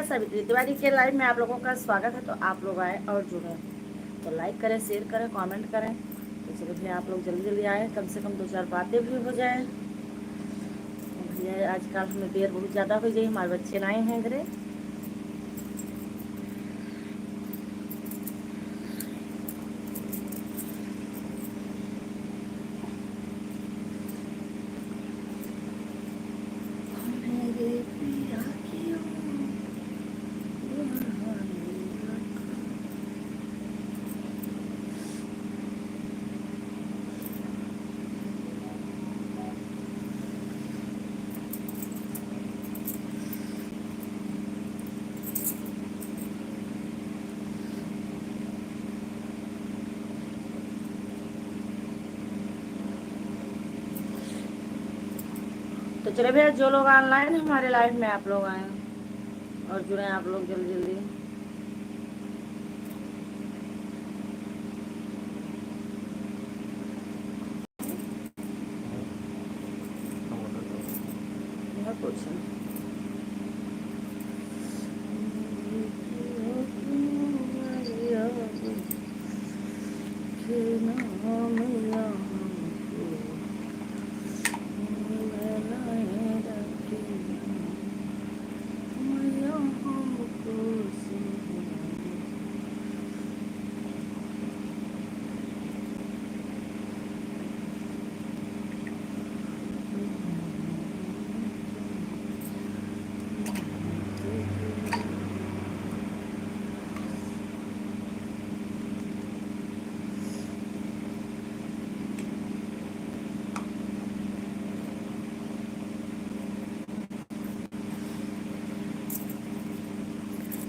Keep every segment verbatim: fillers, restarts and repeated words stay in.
सावित्री तिवारी के लाइव में आप लोगों का स्वागत है। तो आप लोग आए और जुड़े, तो लाइक करें, शेयर करें, कमेंट करें। तो चलो भैया, आप लोग जल्दी जल्दी आए, कम से कम दो चार बातें भी हो जाए। भैया, आजकल हमें देर बहुत ज़्यादा हो जाई, हमारे बच्चे ना आए हैं घरे। तो चले भैया, जो लोग ऑनलाइन हमारे लाइव में आप लोग आए और जुड़े आप लोग जल्दी जल्दी।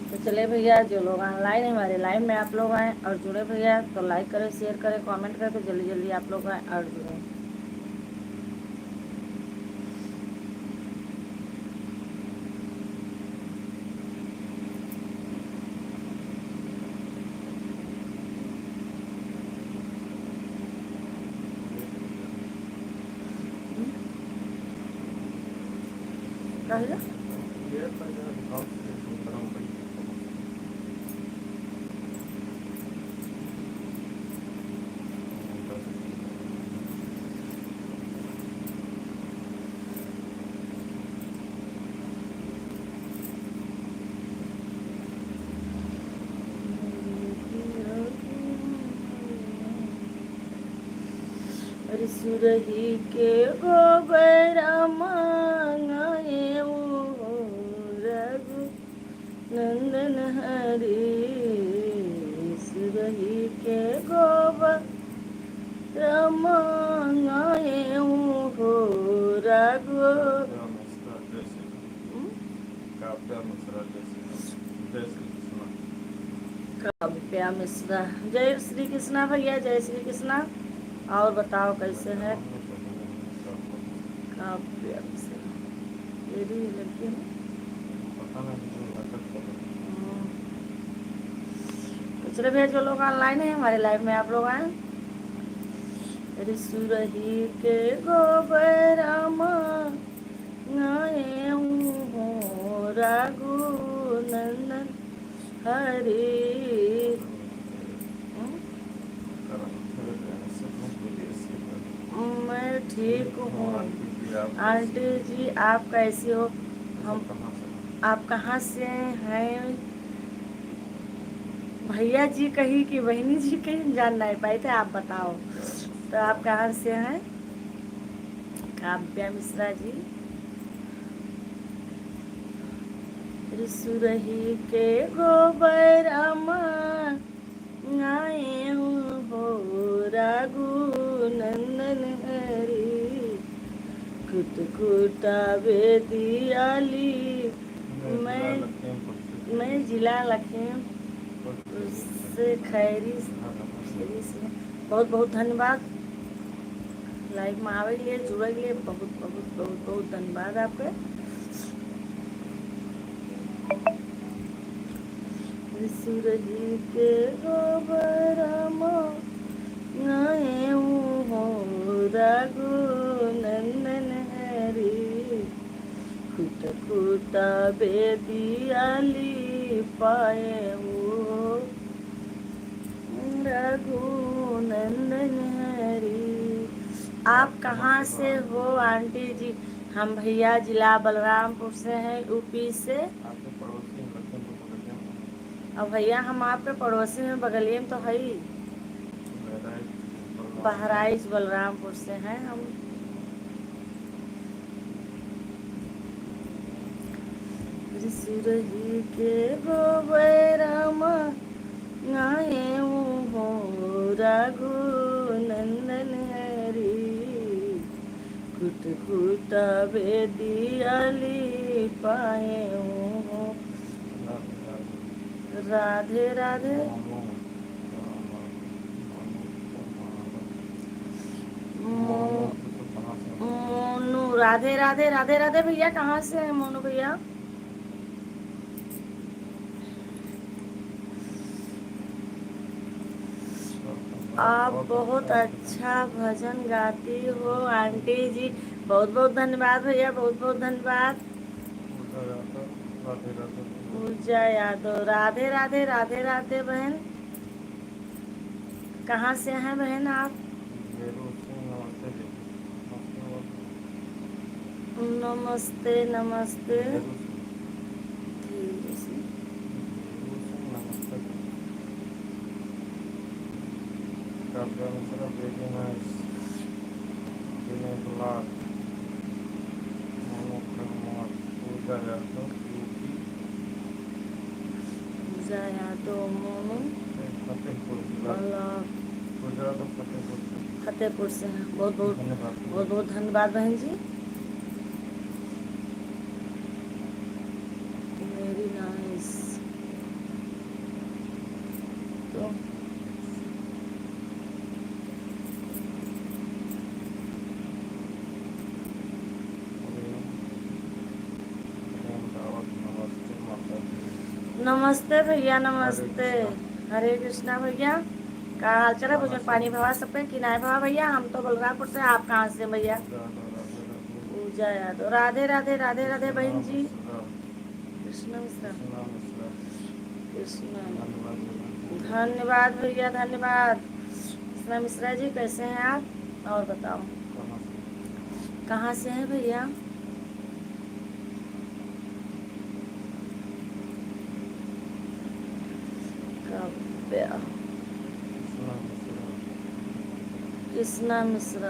तो चले भैया, जो लोग ऑनलाइन हैं हमारे लाइव में, आप लोग आए और जुड़े भैया, तो लाइक करें, शेयर करें, कमेंट करें, तो जल्दी जल्दी आप लोग आए और जुड़े। का भैया? अरे सुरही के गोबरा मांगाए ओ रघु नंदन हरी, सुरही के गोबरा मांगाए ओ हो रघु। हम्म? काव्या मिश्रा, जय श्री कृष्ण। जय श्री कृष्ण। काव्या मिश्रा, जय श्री कृष्णा भैया, जय श्री कृष्णा। और बताओ कैसे हैं? काव्या मिश्रा, ये भी लड़की है। पता नहीं, मुझे नाटक पता नहीं। हम्म। तो चलो भैया, जो लोग ऑनलाइन हैं हमारे लाइव में, आप लोग आए। अरे सुरही के गोबरा मांगाए हो रघुनंदन हरी। हम्म? मैं ठीक हूँ। आंटी जी, आप कैसे हो? हम, आप कहाँ से हैं? भैया जी कही कि बहिनी जी कही, हम जान नहीं पाए थे, आप बताओ। तो आप कहाँ से हैं? काव्या मिश्रा जी। अरे सुरही के गोबरा मांगाए हो रघुनंदन हरी, कुतकुता बेदियाली। मैं, मैं जिला लखीमपुर से खैरी, खैरी से। बहुत बहुत धन्यवाद। लाइव में आवे के लिए, जुड़े के लिए बहुत, बहुत, बहुत, बहुत धन्यवाद आपके। सुरही के गोबरा मांगाए हो रघुनंदन हरी, कुत कुटकुटा बेदिया लिपाए हो, रघुनंदन हरी। आप कहाँ से हो आंटी जी? हम भैया जिला बलरामपुर से हैं, यूपी से। आपके पड़ोसी हैं, लखनपुर बगलिया में। अब भैया हम आपके पड़ोसी में, बगलिए में तो है ही। बहराइच बलरामपुर। बहराइच बलरामपुर से हैं हम। सुरही के गोबरा मंगाए हो रघुनंदन हरी, कुटकुटा बेदिया लिपाए हो। राधे राधे। मो-, मोनू, राधे राधे, राधे राधे भैया, कहाँ से हैं मोनू भैया? आप बहुत अच्छा भजन गाती हो आंटी जी। बहुत बहुत धन्यवाद भैया, बहुत बहुत धन्यवाद। पूजा यादव, राधे राधे, राधे राधे बहन। कहाँ से हैं बहन आप? नमस्ते, नमस्ते। काव्या मिश्रा, very nice। विनय ब्लॉग, मोनू खनवार, पूजा यादव, यूपी। पूजा यादव, मोनू फतेहपुर जिला। ब्लॉग। पूजा यादव फतेहपुर से। फतेहपुर से हैं। बहुत बहुत धन्यवाद। बहुत बहुत धन्यवाद बहन जी। Very nice। तो नमस्ते भैया, नमस्ते। हरे कृष्णा। हरे कृष्णा भैया, का हाल चाल है? भोजन पानी भवा सब पे कि नाय भवा भैया? हम तो बलरामपुर से, आप कहाँ से भैया? पूजा यादव, राधे राधे, राधे राधे बहन जी। कृष्णा मिश्रा। कृष्णा मिश्रा। कृष्णा। धन्यवाद भैया। धन्यवाद भैया, धन्यवाद। कृष्णा मिश्रा जी, कैसे हैं आप? और बताओ। कहाँ से? कहाँ से हैं भैया? काव्या। कृष्णा मिश्रा। कृष्णा मिश्रा।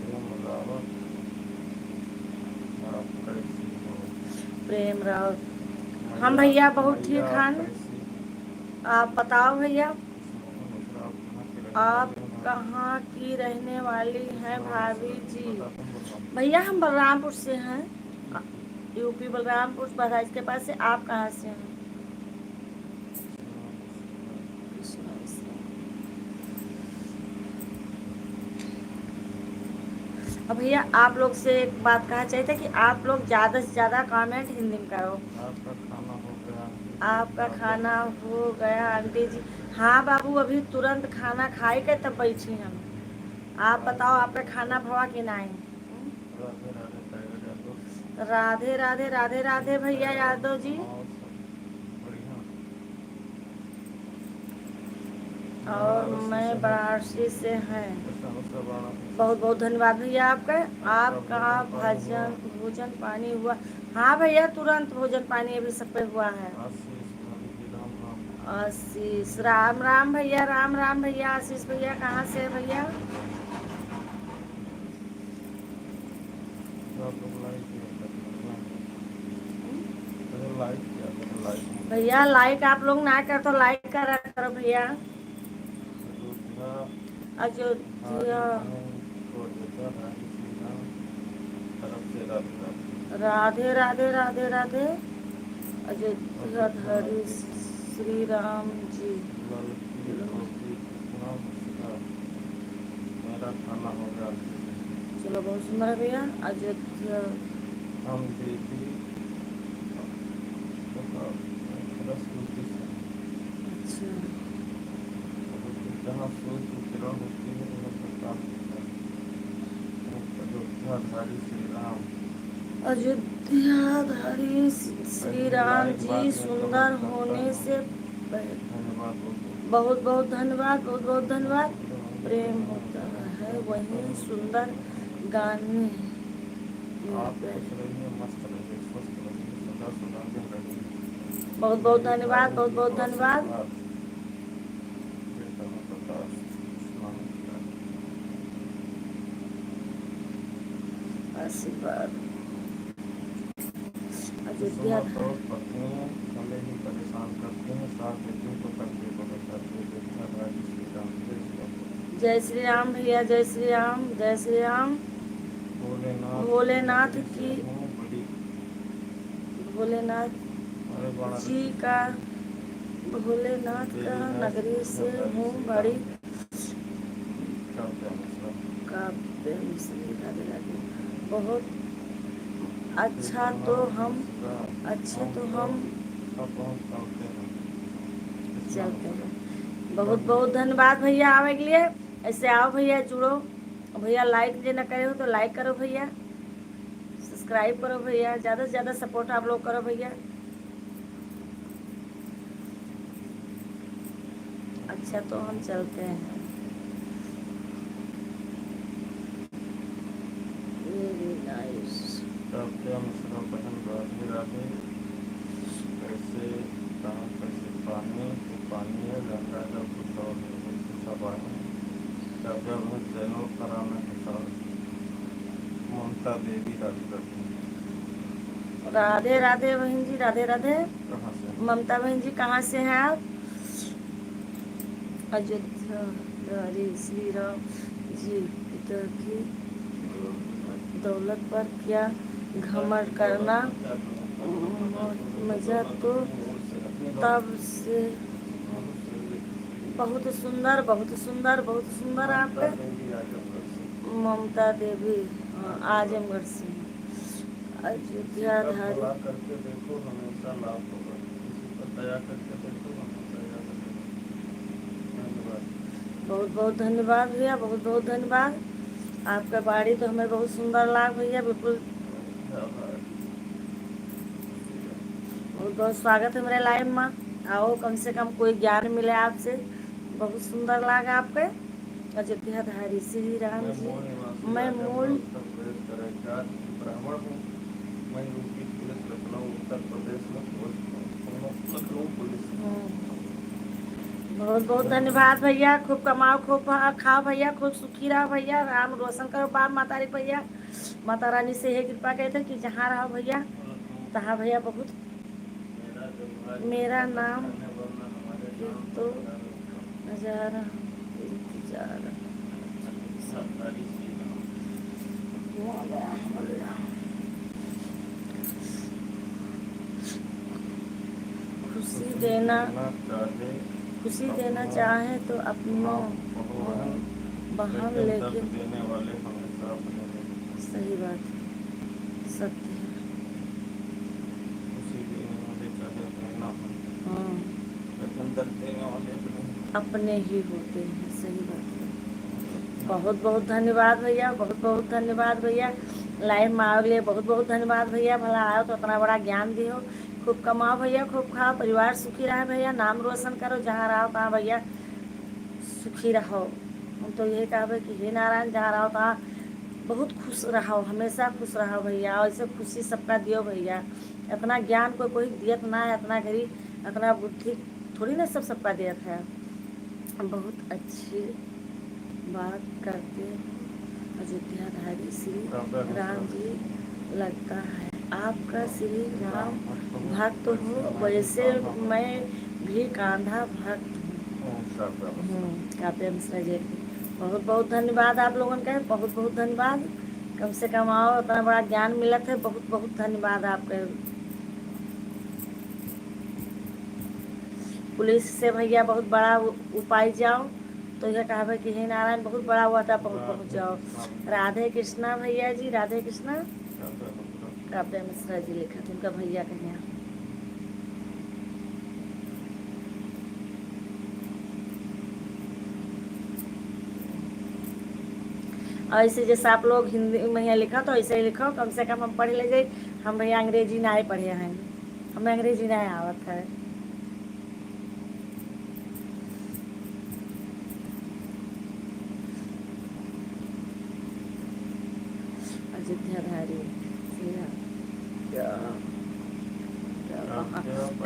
प्रेम रावत। आप कैसी हो? प्रेम रावत। हम भैया बहुत ठीक हन। आप बताओ भैया। आप कहाँ की रहने वाली हैं भाभी जी? भैया हम बलरामपुर से हैं, यूपी बलरामपुर बहराइच के पास से। आप कहाँ से हैं? अब भैया आप लोग से एक बात कहा चाहिए था कि आप लोग ज्यादा से ज्यादा comment हिंदी में करो। आपका खाना हो गया? आपका खाना हो गया आंटी जी? हाँ बाबू, अभी तुरंत खाना खाई के तब बैठी हम। आप बताओ, आपका खाना भवा कि नाई? राधे राधे भैया यादव जी। और मैं वाराणसी से हैं। बहुत बहुत धन्यवाद भैया आपका। आपका भजन, भोजन पानी हुआ? हाँ भैया, तुरंत भोजन पानी अभी सब पे हुआ है। आशीष, राम राम भैया, राम राम भैया। आशीष भैया, कहाँ से है भैया? भैया like आप लोग ना कर तो like करा करो भैया। अयोध्या। राधे राधे राधे राधे। अयोध्या धारी श्री राम जी। मेरा खाना हो गया। चलो, बहुत सुंदर है भैया। अयोध्या। हम दीदी रस कुल्फी से। अच्छा। जहाँ सूर्य की किरण होती है, वह प्रकाश होता है। अयोध्या। अयोध्याधारी श्री राम। अयोध्याधारी श्री राम जी, सुंदर होने से पह-, धन्यवाद, बहुत बहुत। बहुत बहुत धन्यवाद, बहुत बहुत धन्यवाद। प्रेम होता है वहीं सुंदर गाने। आप खुश रहिए, मस्त रहिए, स्वस्थ रहिए, सदा सुहागन रहिए। बहुत बहुत धन्यवाद, बहुत बहुत धन्यवाद। आशीर्वाद। अयोध्या। सुषमा, तो पत्नी भले ही परेशान करती हैं, साथ देती तो करते बोले करते, अयोध्या राजी श्री राम, जय श्री राम। जय श्री राम भैया, जय श्री राम, जय श्री राम। भोलेनाथ भोलेनाथ की, की हूँ बड़ी। भोलेनाथ अरे बड़ा जी का, भोलेनाथ का नगरी से हूँ बड़ी। काव्या मिश्रा। काव्या मिश्रा, राधे राधे। बहुत अच्छा तो हम, अच्छे तो हम चलते हैं। बहुत बहुत धन्यवाद भैया आवे के लिए। ऐसे आओ भैया, जुड़ो भैया, like जे ना करे हो तो like करो भैया, subscribe करो भैया, ज़्यादा से ज़्यादा support आप लोग करो भैया। अच्छा, तो हम चलते हैं। Very nice। काव्या मिश्रा बहन, राधे राधे। कैसे, कहाँ, कैसे पानी, तो पानी है, गंगा जल कुछ और नहीं, कुछ और है। काव्या बहन, चैनल खराब है, कुछ और। ममता देवी, राधे राधे। राधे राधे बहन जी, राधे राधे। कहाँ से? ममता बहन जी, कहाँ से हैं आप? अयोध्या धारी श्री राम जी पिता की दौलत पर क्या घमंड करना, म-, मजा तो तब से। बहुत सुंदर, बहुत सुंदर, बहुत सुंदर आपके। ममता देवी, हाँ, आजमगढ़ से। अयोध्या धारी। करके देखो, हमेशा लाभ होगा। किसी पर दया करके देखो, हमेशा याद रखेगा। धन्यवाद। बहुत बहुत धन्यवाद भैया, बहुत बहुत धन्यवाद। आपका बाड़ी तो हमें बहुत सुंदर लाग भैया, बिल्कुल। बहुत बहुत स्वागत है मेरे live में। आओ, कम से कम कोई ज्ञान मिले आपसे। बहुत सुंदर लाग आपके। अयोध्या धारी श्री राम जी, मैं मूल निवासी आजमगढ़ उत्तर प्रदेश का रहने वाला ब्राह्मण हूँ। मैं यूपी पुलिस लखनऊ उत्तर प्रदेश में पोस्ट हूँ। लखनऊ पुलिस। हम्म। बहुत बहुत धन्यवाद भैया, खूब कमाओ, खूब भा-, खाओ भैया, खूब सुखी रहो भैया, नाम रोशन करो बाप मतारी भैया। माता रानी से यह कृपा कहते कि जहाँ रहो भैया, तहाँ भैया बहुत मेरा नाम तो नजारा इंतजार। खुशी देना, खुशी देना चाहे तो अपनों बहन, लेकिन सही बात है, सत्य है। खुशी देने वाले चाहे अपने ना हो। हाँ। लेकिन दर्द देने वाले अपने ही। अपने ही होते हैं, सही बात है। बहुत बहुत धन्यवाद भैया, बहुत बहुत धन्यवाद भैया। Live में आवे के लिए बहुत बहुत धन्यवाद भैया। भला आयो तो इतना बड़ा ज्ञान दियो, खूब कमाओ भैया, खूब खाओ, परिवार सुखी रहे भैया, नाम रोशन करो, जहाँ रहो तहाँ भैया सुखी रहो। हम तो यही कहबे कि हे नारायण, जहाँ रहो तहाँ बहुत खुश रहो, हमेशा खुश रहो भैया, और ऐसे खुशी सबका दियो भैया। इतना ज्ञान कोई कोई दियत ना है, इतना घड़ी, इतना बुद्धि थोड़ी ना सब सबका दियत है। बहुत अच्छी बात करते हो अयोध्या धारी श्री राम जी, लगता है आपका श्री राम भक्त हो, वैसे मैं भी कान्हा भक्त हूँ। हम्म, काव्या मिश्रा जी, बहुत बहुत धन्यवाद आप लोगन का, बहुत बहुत धन्यवाद। कम से कम आओ, इतना बड़ा ज्ञान मिलत है, बहुत बहुत धन्यवाद आपके। पुलिस से भैया बहुत बड़ा उ-, उपाय जाओ, तो यह कहबे कि हे नारायण, बहुत बड़ा हुआ था, बहुत बहुत जाओ। राधे कृष्णा भैया जी, राधे कृष्णा। काव्या मिश्रा जी लिखा थे उनका भैया के यहाँ। और ऐसे जैसे आप लोग हिंदी में यहाँ लिखा तो ऐसे ही लिखो, कम से कम हम पढ़ ले जाए। हम भैया अंग्रेजी ना पढ़े हैं, हमें अंग्रेजी ना आवत है। अयोध्याधारी सिया। क्या, क्या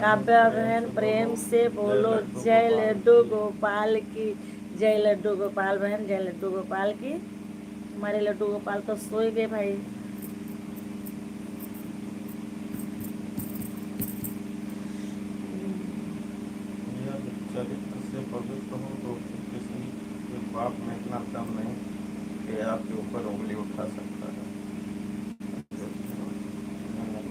काव्या बहन, प्रेम से बोलो, जय लड्डू गोपाल की, जय लड्डू गोपाल बहन, जय लड्डू गोपाल की। हमारे लड्डू गोपाल तो सोए गए भाई। यदि चरित्र से पवित्र हो तो फिर किसी के पाप में इतना दम नहीं कि आपके ऊपर उंगली उठा सकता है।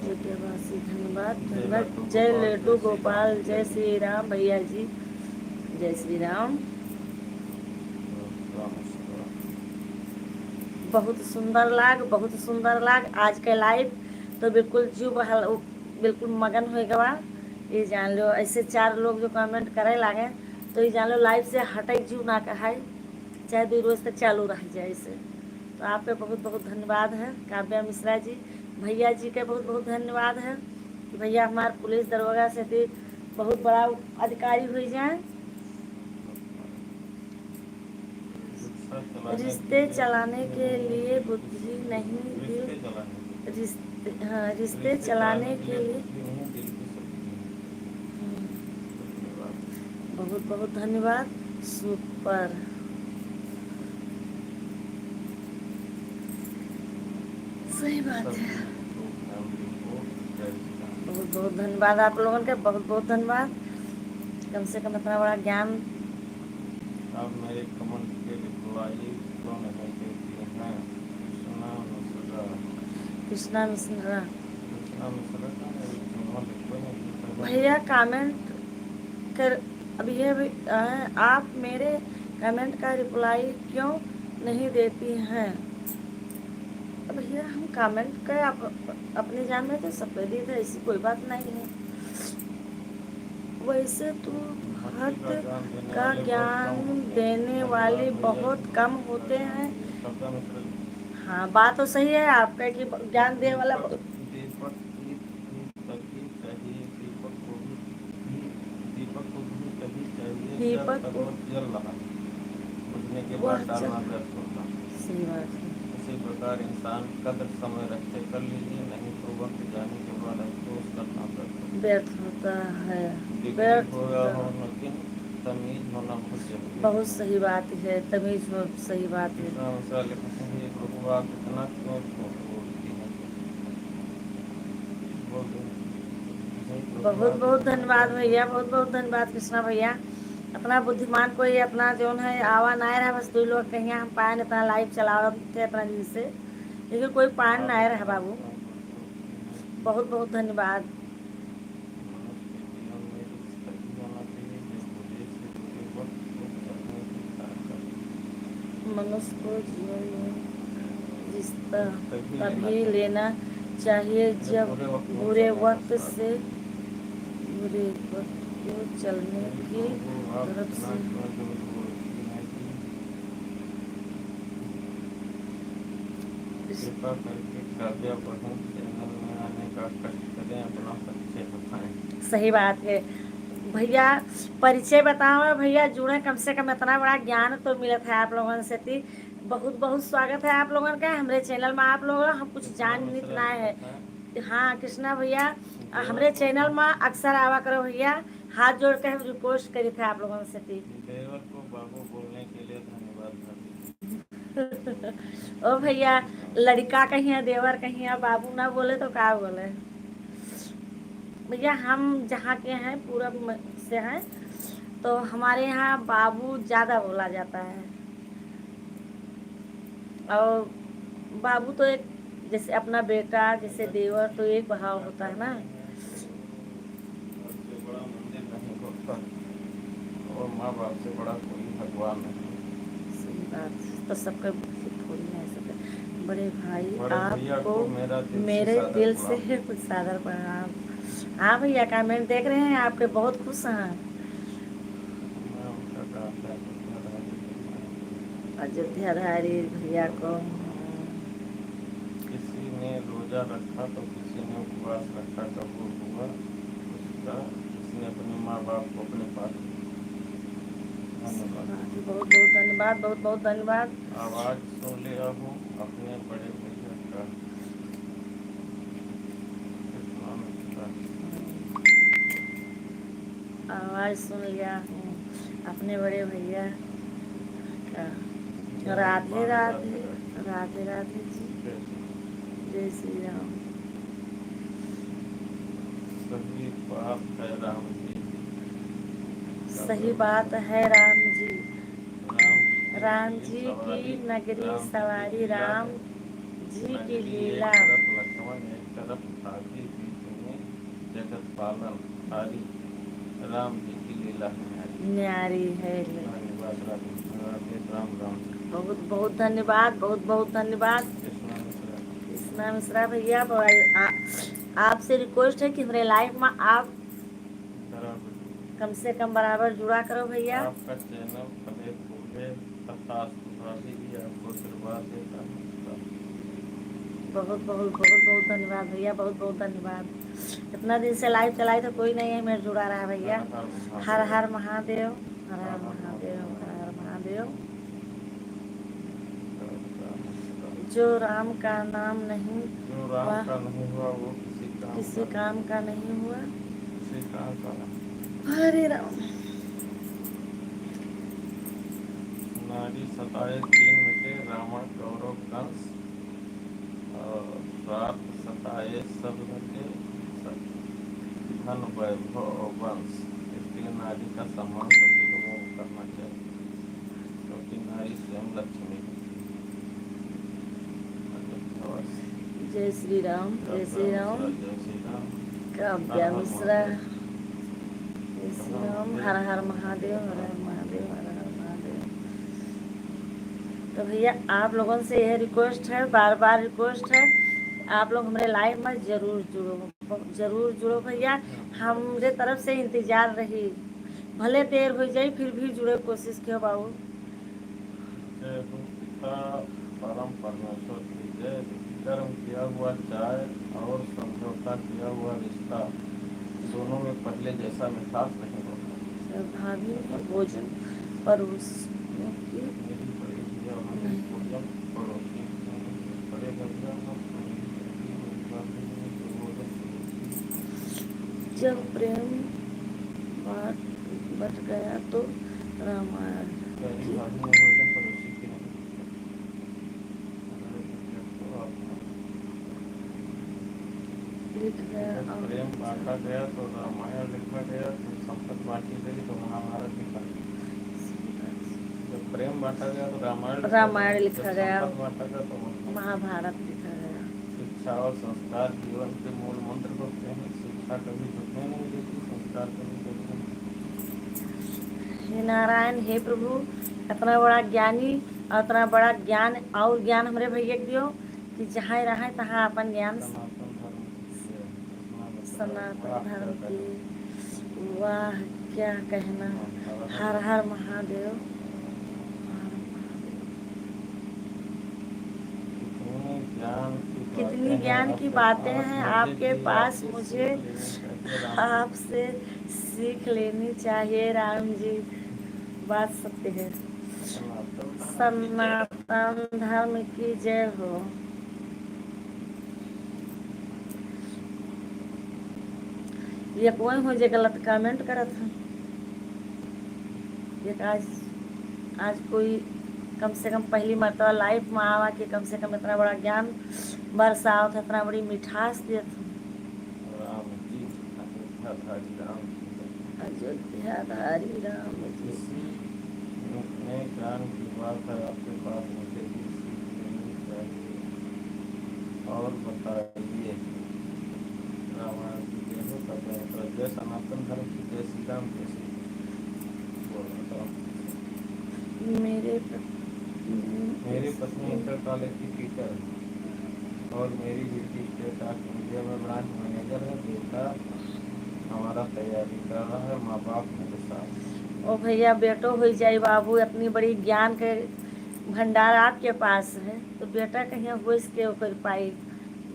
अयोध्यावासी, धन्यवाद, धन्यवाद। जय लड्डू गोपाल, जय श्री राम भैया जी, जय श्री राम। बहुत सुंदर लाग, बहुत सुंदर लाग आज के live। तो बिल्कुल जीव बहल, बिल्कुल मगन हो गवा। ये जान लो, ऐसे चार लोग जो comment करे लागे, तो ये जान लो live से हटे जीव ना कहाई, चाहे दो रोज तक चालू रह जाए ऐसे। तो आपके बहुत बहुत धन्यवाद है काव्या मिश्रा जी, भैया जी के बहुत बहुत धन्यवाद है कि भैया हमार पुलिस दरोगा से भी बहुत बड़ा अधिकारी हो जाए। रिश्ते चलाने के लिए बुद्धि नहीं, दिल, रिश्ते, हाँ, रिश्ते चलाने के लिए। हम्म। बहुत बहुत धन्यवाद। Super। सही बात है। बहुत बहुत धन्यवाद आप लोगन के, बहुत बहुत धन्यवाद। कम से कम इतना बड़ा ज्ञान। आप मेरे comment के reply क्यों नहीं देती हैं? कृष्णा मिश्रा। कृष्णा मिश्रा। कृष्णा मिश्रा का है, एक comment कोई नहीं करता। भैया comment कर, अब ये भी, अ, आप मेरे comment का reply क्यों नहीं देती हैं? अब भैया हम comment का अप-, अपनी जान में तो सब दे दी थे, ऐसी कोई बात नहीं है। वैसे तो भक्त का ज्ञान देने वाले बहुत कम होते हैं। हाँ, बात तो सही है आपका कि ज्ञान देने वाला दीपक, दीपक की, की सभी चाहिए, दीपक को भी, भी, दीपक को भी सभी चाहिए, जब दीपक तक को वो जल रहा, बुझने के वह बाद डालना जल व्यर्थ होता। सही बात है। इसी प्रकार इंसान कद्र समय रखे कर लीजिए, नहीं तो वक्त जाने के बाद अफसोस करना व्यर्थ होता। व्यर्थ होता है, डिग्री व्यर्थ होया होता। हो, लेकिन तमीज होना बहुत जरूरी बहुत है। सही बात है, तमीज हो, सही बात है। कृष्णा मिश्रा लिखते हैं, "ये प्रभु आप इतना क्यों झूठ बोलती हैं?" बहुत बहुत धन्यवाद भैया, बहुत बहुत धन्यवाद कृष्णा भैया। इतना बुद्धिमान कोई इतना जौन है आवा ना रहा, बस दो लोग कहिया हम पाएन इतना live चलावत थे इतना दिन से, लेकिन कोई पाएन ना रहा बाबू। बहुत बहुत धन्यवाद। मनुष्य को जीवन में रिश्ता तभी लेना चाहिए जब बुरे वक्त से, बुरे वक्त को चलने की तरफ से। कृपा करके काव्या बहन channel में आने का कष्ट करें, अपना परिचय बताएं। सही बात है भैया, परिचय बताओ भैया, जुड़े, कम से कम इतना बड़ा ज्ञान तो मिलत है आप लोगन से। ती बहुत बहुत स्वागत है आप लोगन का हमरे channel में। आप लोग हम कुछ जान नित ना है। हाँ कृष्णा भैया, हमरे channel में अक्सर आवा करो भैया, हाथ जोड़ के हम request करी थे आप लोगन से। ती देवर को बाबू बोलने के लिए धन्यवाद भाभी। ओ भैया, लड़का कहिया, देवर कहिया, बाबू ना बोले तो का बोले? भैया, हम जहाँ के हैं, पूरब में से हैं, तो हमारे यहाँ बाबू ज़्यादा बोला जाता है। और बाबू तो एक, जैसे अपना बेटा, जैसे देवर, तो एक भाव होता है ना। सबसे बड़ा मंदिर नहीं होता और माँ बाप से बड़ा कोई भगवान नहीं। सही बात, तो सबका बुद्धि थोड़ी ना है, सबका। बड़े भाई, बड़े भैया आपको को मेरा दिल से मेरे सादर दिल से प्रणाम। कुछ सादर प्रणाम। हाँ भैया, comment देख रहे हैं आपके, बहुत खुश हैं। मैं उनका काम करता हूँ। अयोध्याधारी भैया को। किसी ने रोजा रखा तो किसी ने उपवास रखा, कबूल हुआ उसका, जिसने अपने माँ बाप को अपने पास। धन्यवाद। बहुत बहुत धन्यवाद, बहुत बहुत धन्यवाद। आवाज सुन लिया हूँ अपने बड़े भैया का। कितना मिठा। आवाज सुन लिया हूँ अपने बड़े भैया का। राधे राधे, राधे राधे जी। जय श्री राम। सही बात है राम जी। सही बात है राम जी। राम जी की नगरी सवारी, राम जी की लीला। एक तरफ लक्ष्मण, एक तरफ हाथी, बीच में जगत पालन हारी, राम जी की लीला न्यारी। न्यारी है। धन्यवाद राधे, राधे, राम राम। बहुत बहुत धन्यवाद, बहुत बहुत धन्यवाद। कृष्णा मिश्रा। कृष्णा मिश्रा भैया, आ-, आपसे रिक्वेस्ट है कि हमरे लाइव में आप बराबर। कम से कम बराबर जुड़ा करो भैया। आपका चैनल पहले खोले, तथास्तु, भाभी जी आपको आशीर्वाद देता हूँ। बहुत बहुत बहुत बहुत धन्यवाद भैया, बहुत बहुत धन्यवाद। इतना दिन से लाइव चलाई तो कोई नहीं है मेरे जुड़ा रहा भैया। हर हर महादेव। हर हर महादेव, हर हर महादेव, हर हर महादेव। जो राम का नाम नहीं जो राम हुआ, का नहीं हुआ, वो किसी काम किसी का काम का नहीं हुआ। किसी काम का नहीं। हरे राम। नारी सताए तीन मिटे, रावण कौरव कंस, और रात सताए सब मिटे, स-, धन वैभव और वंश। इसलिए नारी का सम्मान सभी लोगों को करना चाहिए, क्योंकि नारी स्वयं लक्ष्मी है। जय श्री राम, जय श्री राम। जय श्री राम। काव्या मिश्रा, जय श्री राम। हर हर महादेव, हर हर महादेव, हर हर महादेव। तो भैया, आप लोगन से यह रिक्वेस्ट है, बार बार रिक्वेस्ट है, आप लोग हमरे लाइव में जरूर जुड़ो, जरूर जुड़ो भैया। हमरे तरफ से इंतजार रही, भले देर हो जाई, फिर भी जुड़े कोशिश कियो बाबू। जय हो पिता परम परमेश्वर की जय। कर्म किया हुआ चाय और समझौता किया हुआ रिश्ता, दोनों में पहले जैसा मिठास नहीं होता। भाभी ने भोजन परोसने की मेरी बड़ी भैया हमें भोजन परोसने की, बड़े भैया हम जब प्रेम बांट, बट गया तो रामायण की। लिख गया जब और प्रेम बांटा गया तो रामायण लिखा गया, जब संपत्ति बांटी गई तो महाभारत लिखा गया। जब प्रेम बांटा गया तो रामायण लिखा रामायण गया, लिखा जब गया, संपत्ति बांटा गया तो महाभारत। महाभारत लिखा गया। शिक्षा और संस्कार जीवन के मूल मंत्र होते हैं। शिक्षा कभी झुकने नहीं देती, संस्कार कभी झुकने नहीं देती। हे नारायण, हे प्रभु, इतना बड़ा ज्ञानी और इतना बड़ा ज्ञान और ज्ञान हमरे भैया के दियो कि जहाँ रहे तहाँ अपन ज्ञान सनातन धर्म की जय। सनातन धर्म की। वाह, क्या कहना। हर हर महादेव। कितनी ज्ञान की कितनी बातें ज्ञान हैं की आपके बातें पास, हैं मुझे आपके भी पास, आपसे मुझे सीख लेनी चाहिए राम आपसे सीख लेनी चाहिए, राम जी। बात सत्य है। सनातन धर्म की जय। सनातन धर्म की जय हो। ये कोई हो जे गलत comment करत है। ये आज, आज कोई कम से कम पहली मर्तबा live में आवा कि कम से कम इतना बड़ा ज्ञान बरसावत है, इतना बड़ी मिठास देत है। राम जी, अयोध्याधारी राम जी। अयोध्याधारी राम जी। किसी में ज्ञान की बात है, आपके पास मुझे भी सीख लेनी चाहिए। और बताइए, रामायण की जय हो, कथन कर जय सनातन धर्म की, जय श्री राम, जय श्री कृष्ण। बोलो, बताओ। मेरे प-, मेरी पत्नी इंटर कॉलेज की टीचर है और मेरी बेटी स्टेट डाक इंडिया में ब्रांच मैनेजर है। बेटा हमारा तैयारी कर रहा है, माँ बाप मेरे साथ। ओ भैया, बेटो हो जाई बाबू, इतनी बड़ी ज्ञान के भंडार आपके पास है, तो बेटा कहिया होइस के ओकर पाई,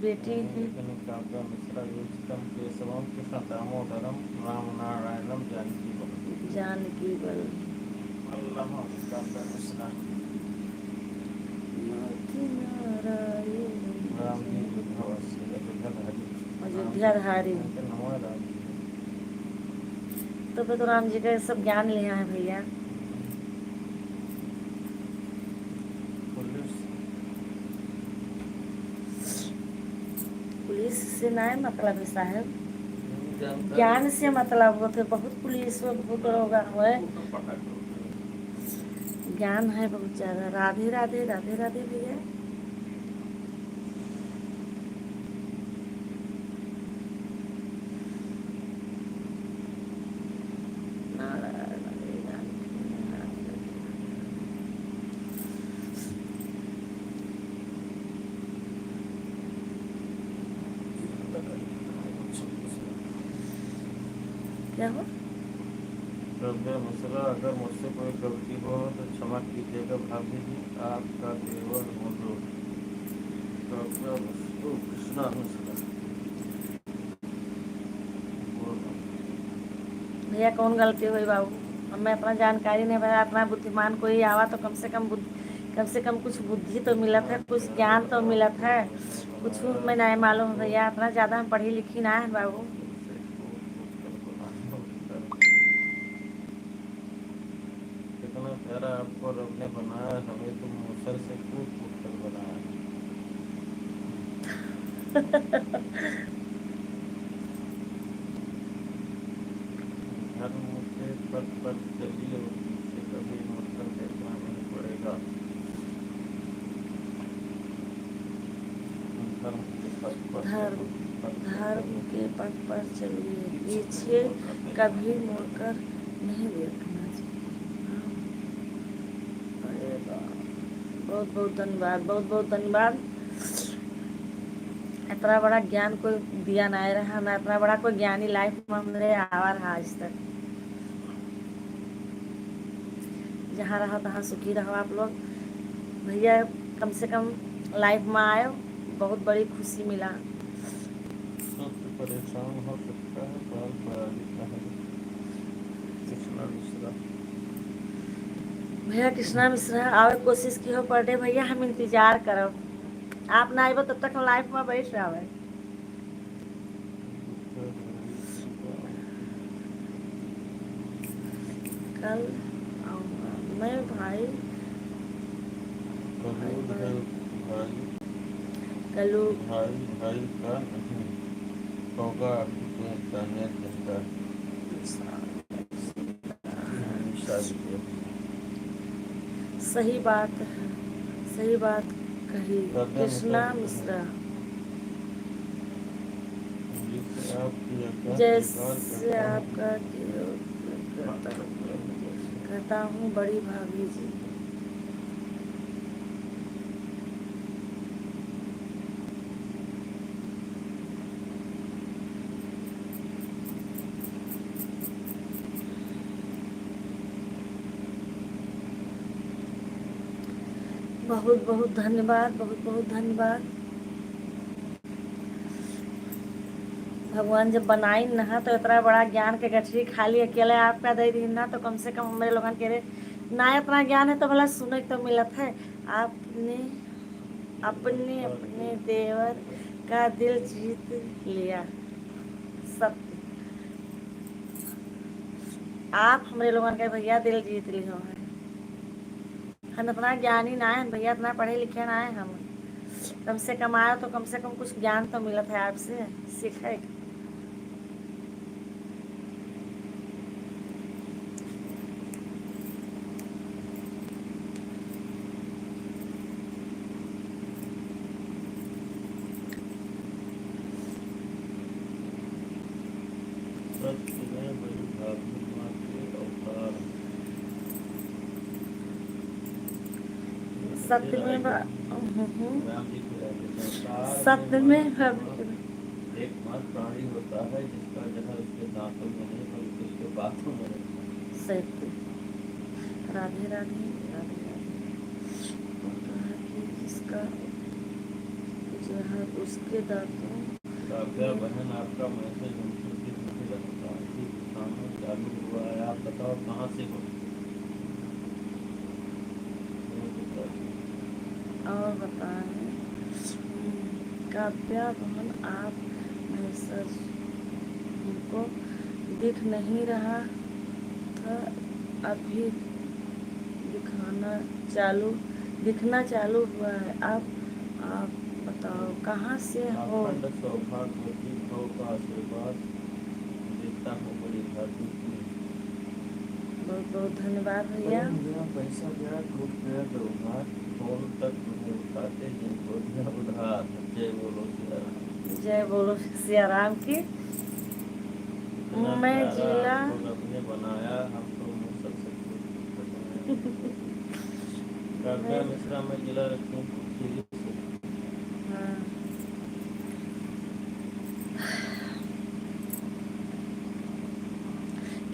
बेटी है। लेकिन काव्या मिश्रा योजितं केशवं कृष्ण दामोदरम राम नारायणम जानकी बल। जानकी बल। अल्लाह काव्या मिश्रा। नाथ नारायण। राम जी अयोध्या वासी, अयोध्या धारी। अयोध्या धारी। उनके नवा राम जी। तो फिर तो राम जी का सब ज्ञान लिया है भैया। पुलिस। पुलिस से ना है मतलब है साहब, ज्ञान से मतलब होते। बहुत पुलिस हो, बहुत दरोगा हो, ज्ञान है बहुत ज्यादा। राधे राधे, राधे राधे भैया। क्या हो? प्रज्ञा मिश्रा, अगर मुझसे कोई गलती हो तो क्षमा कीजिएगा भाभी जी, आपका देवर हूँ जो। प्रज्ञा मिश्रा, ओ, कृष्णा मिश्रा। भैया, कौन गलती हुई बाबू? हमें इतना जानकारी नहीं भैया, इतना बुद्धिमान कोई आवा तो कम से कम बुद्ध-, कम से कम कुछ बुद्धि तो मिलत है, कुछ ज्ञान तो मिलत है, कुछ हमें नहीं मालूम है भैया, इतना ज्यादा हम पढ़ी लिखी ना है बाबू। कितना प्यारा आपको रब ने बनाया, हमें तो मूसर से कूट कूट कर बनाया। धर्म के पथ पर चलिए और पीछे कभी मुड़कर देखना नहीं पड़ेगा। धर्म के पथ पर धर्म, चलिए। धर्म के पथ पर चलिए, पीछे कभी मुड़कर नहीं देखना चाहिए। हाँ। अरे वाह। बहुत बहुत धन्यवाद, बहुत बहुत धन्यवाद। इतना बड़ा ज्ञान कोई दिया ना रहा, ना इतना बड़ा कोई ज्ञानी लाइफ में हमरे आवा रहा आज तक। जहाँ रहो तहाँ सुखी रहो आप लोग। भैया, कम से कम लाइफ में आयो, बहुत बड़ी खुशी मिला। सत्य परेशान हो सकता है, काल पराजित है। कृष्णा मिश्रा। भैया कृष्णा मिश्रा, आवे कोशिश किहो पर डे भैया, हम इंतजार करब। आप ना आइबो तब तक हम लाइफ में बैठ रहबे। कल आऊँगा मैं भाई। कलू भाई, भाई। भाई। कलू। भाई, भाई का नहीं होगा अभी तो इंसानियत जिंदा। सही बात है, सही बात कही कृष्णा मिश्रा। जैसे आपका करता हूँ बड़ी भाभी जी। बहुत बहुत धन्यवाद, बहुत बहुत धन्यवाद। भगवान जब बनाइन ना तो इतना बड़ा ज्ञान के गठरी खाली अकेले आपका दे दीन ना, तो कम से कम हमरे लोगन के रे ना इतना ज्ञान है तो भला सुने के तो मिलत है। आपने अपने अपने देवर का दिल जीत लिया। सत्य। आप हमरे लोगन के भैया दिल जीत लिहो है। हम इतना ज्ञानी ना है भैया, इतना पढ़े लिखे ना है हम। कम से कम आयो तो कम से कम कुछ ज्ञान तो मिलत है आपसे सीखे के। सत्य में बड़ी भाभी माँ के अवतार। सत्य में बा-, हम्म, हम्म। राम जी को लेके संसार सत्य में में भाभी। एकमात्र प्राणी होता है जिसका जहर उसके दांतों में नहीं, बल्कि उसके बातों में रहता है। सत्य। राधे राधे, राधे राधे। कहा कि जिसका जहर उसके दांतों काव्या में बहन, आपका मैसेज हमसे दिख नहीं रहा था। अभी सामने चालू हुआ है, आप बताओ कहाँ से हो? और बताएं, हम्म, काव्या बहन, आप मैसेज हमको दिख नहीं रहा था, अभी दिखाना चालू, दिखना चालू हुआ है। आप, आप बताओ कहाँ से हो? अखंड सौभाग्यवती भव का आशीर्वाद देता हूँ बड़ी भाभी की। बहुत बहुत धन्यवाद भैया। अरे मेरा पैसा गया, टूट गया व्यवहार, फोन तक नहीं उठाते, जिनको दिया उधार। जय बोलो सिया राम। जय बोलो सिया राम की। इतना मैं प्यारा जिला आपको रब ने बनाया, हम तो मुँह सबसे खुश बनाया। काव्या मैं मिश्रा, मैं जिला लखीमपुर खीरी से। हाँ।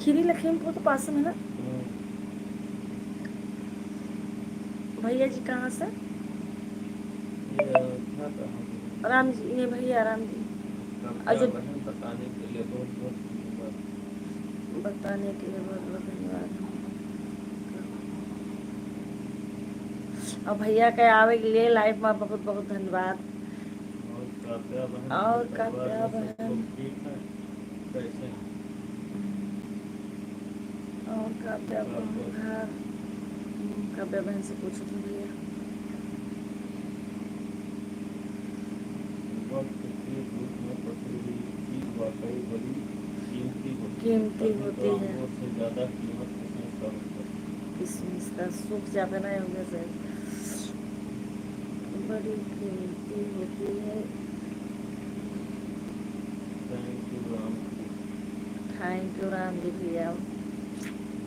खीरी लखीमपुर तो पास में है ना? हम्म। भैया जी कहाँ से? ये अयोध्या कहाँ से? राम जी, ये भैया राम जी। काव्या अजय बहन बताने के लिए बहुत बहुत धन्यवाद। बताने के लिए बहुत बहुत धन्यवाद। और भैया के आवे के लिए लाइव में बहुत बहुत धन्यवाद। और काव्या बहन, और घर परिवार काव्या में सब बहन। लोग ठीक हैं? कैसे हैं? और काव्या बहन घर, हम्म, काव्या बहन से पूछो तो भैया। वक्त के रूप में पकड़ी हुई चीज वाकई बड़ी कीमती होती है। कीमती होती है। अमृत और आंवले से ज्यादा कीमत किसमिस का होता है। किसमिस का सूख जाता ना, ये वजह से। बड़ी कीमती होती है। Thank you Ram ji. Thank you Ram जी भैया।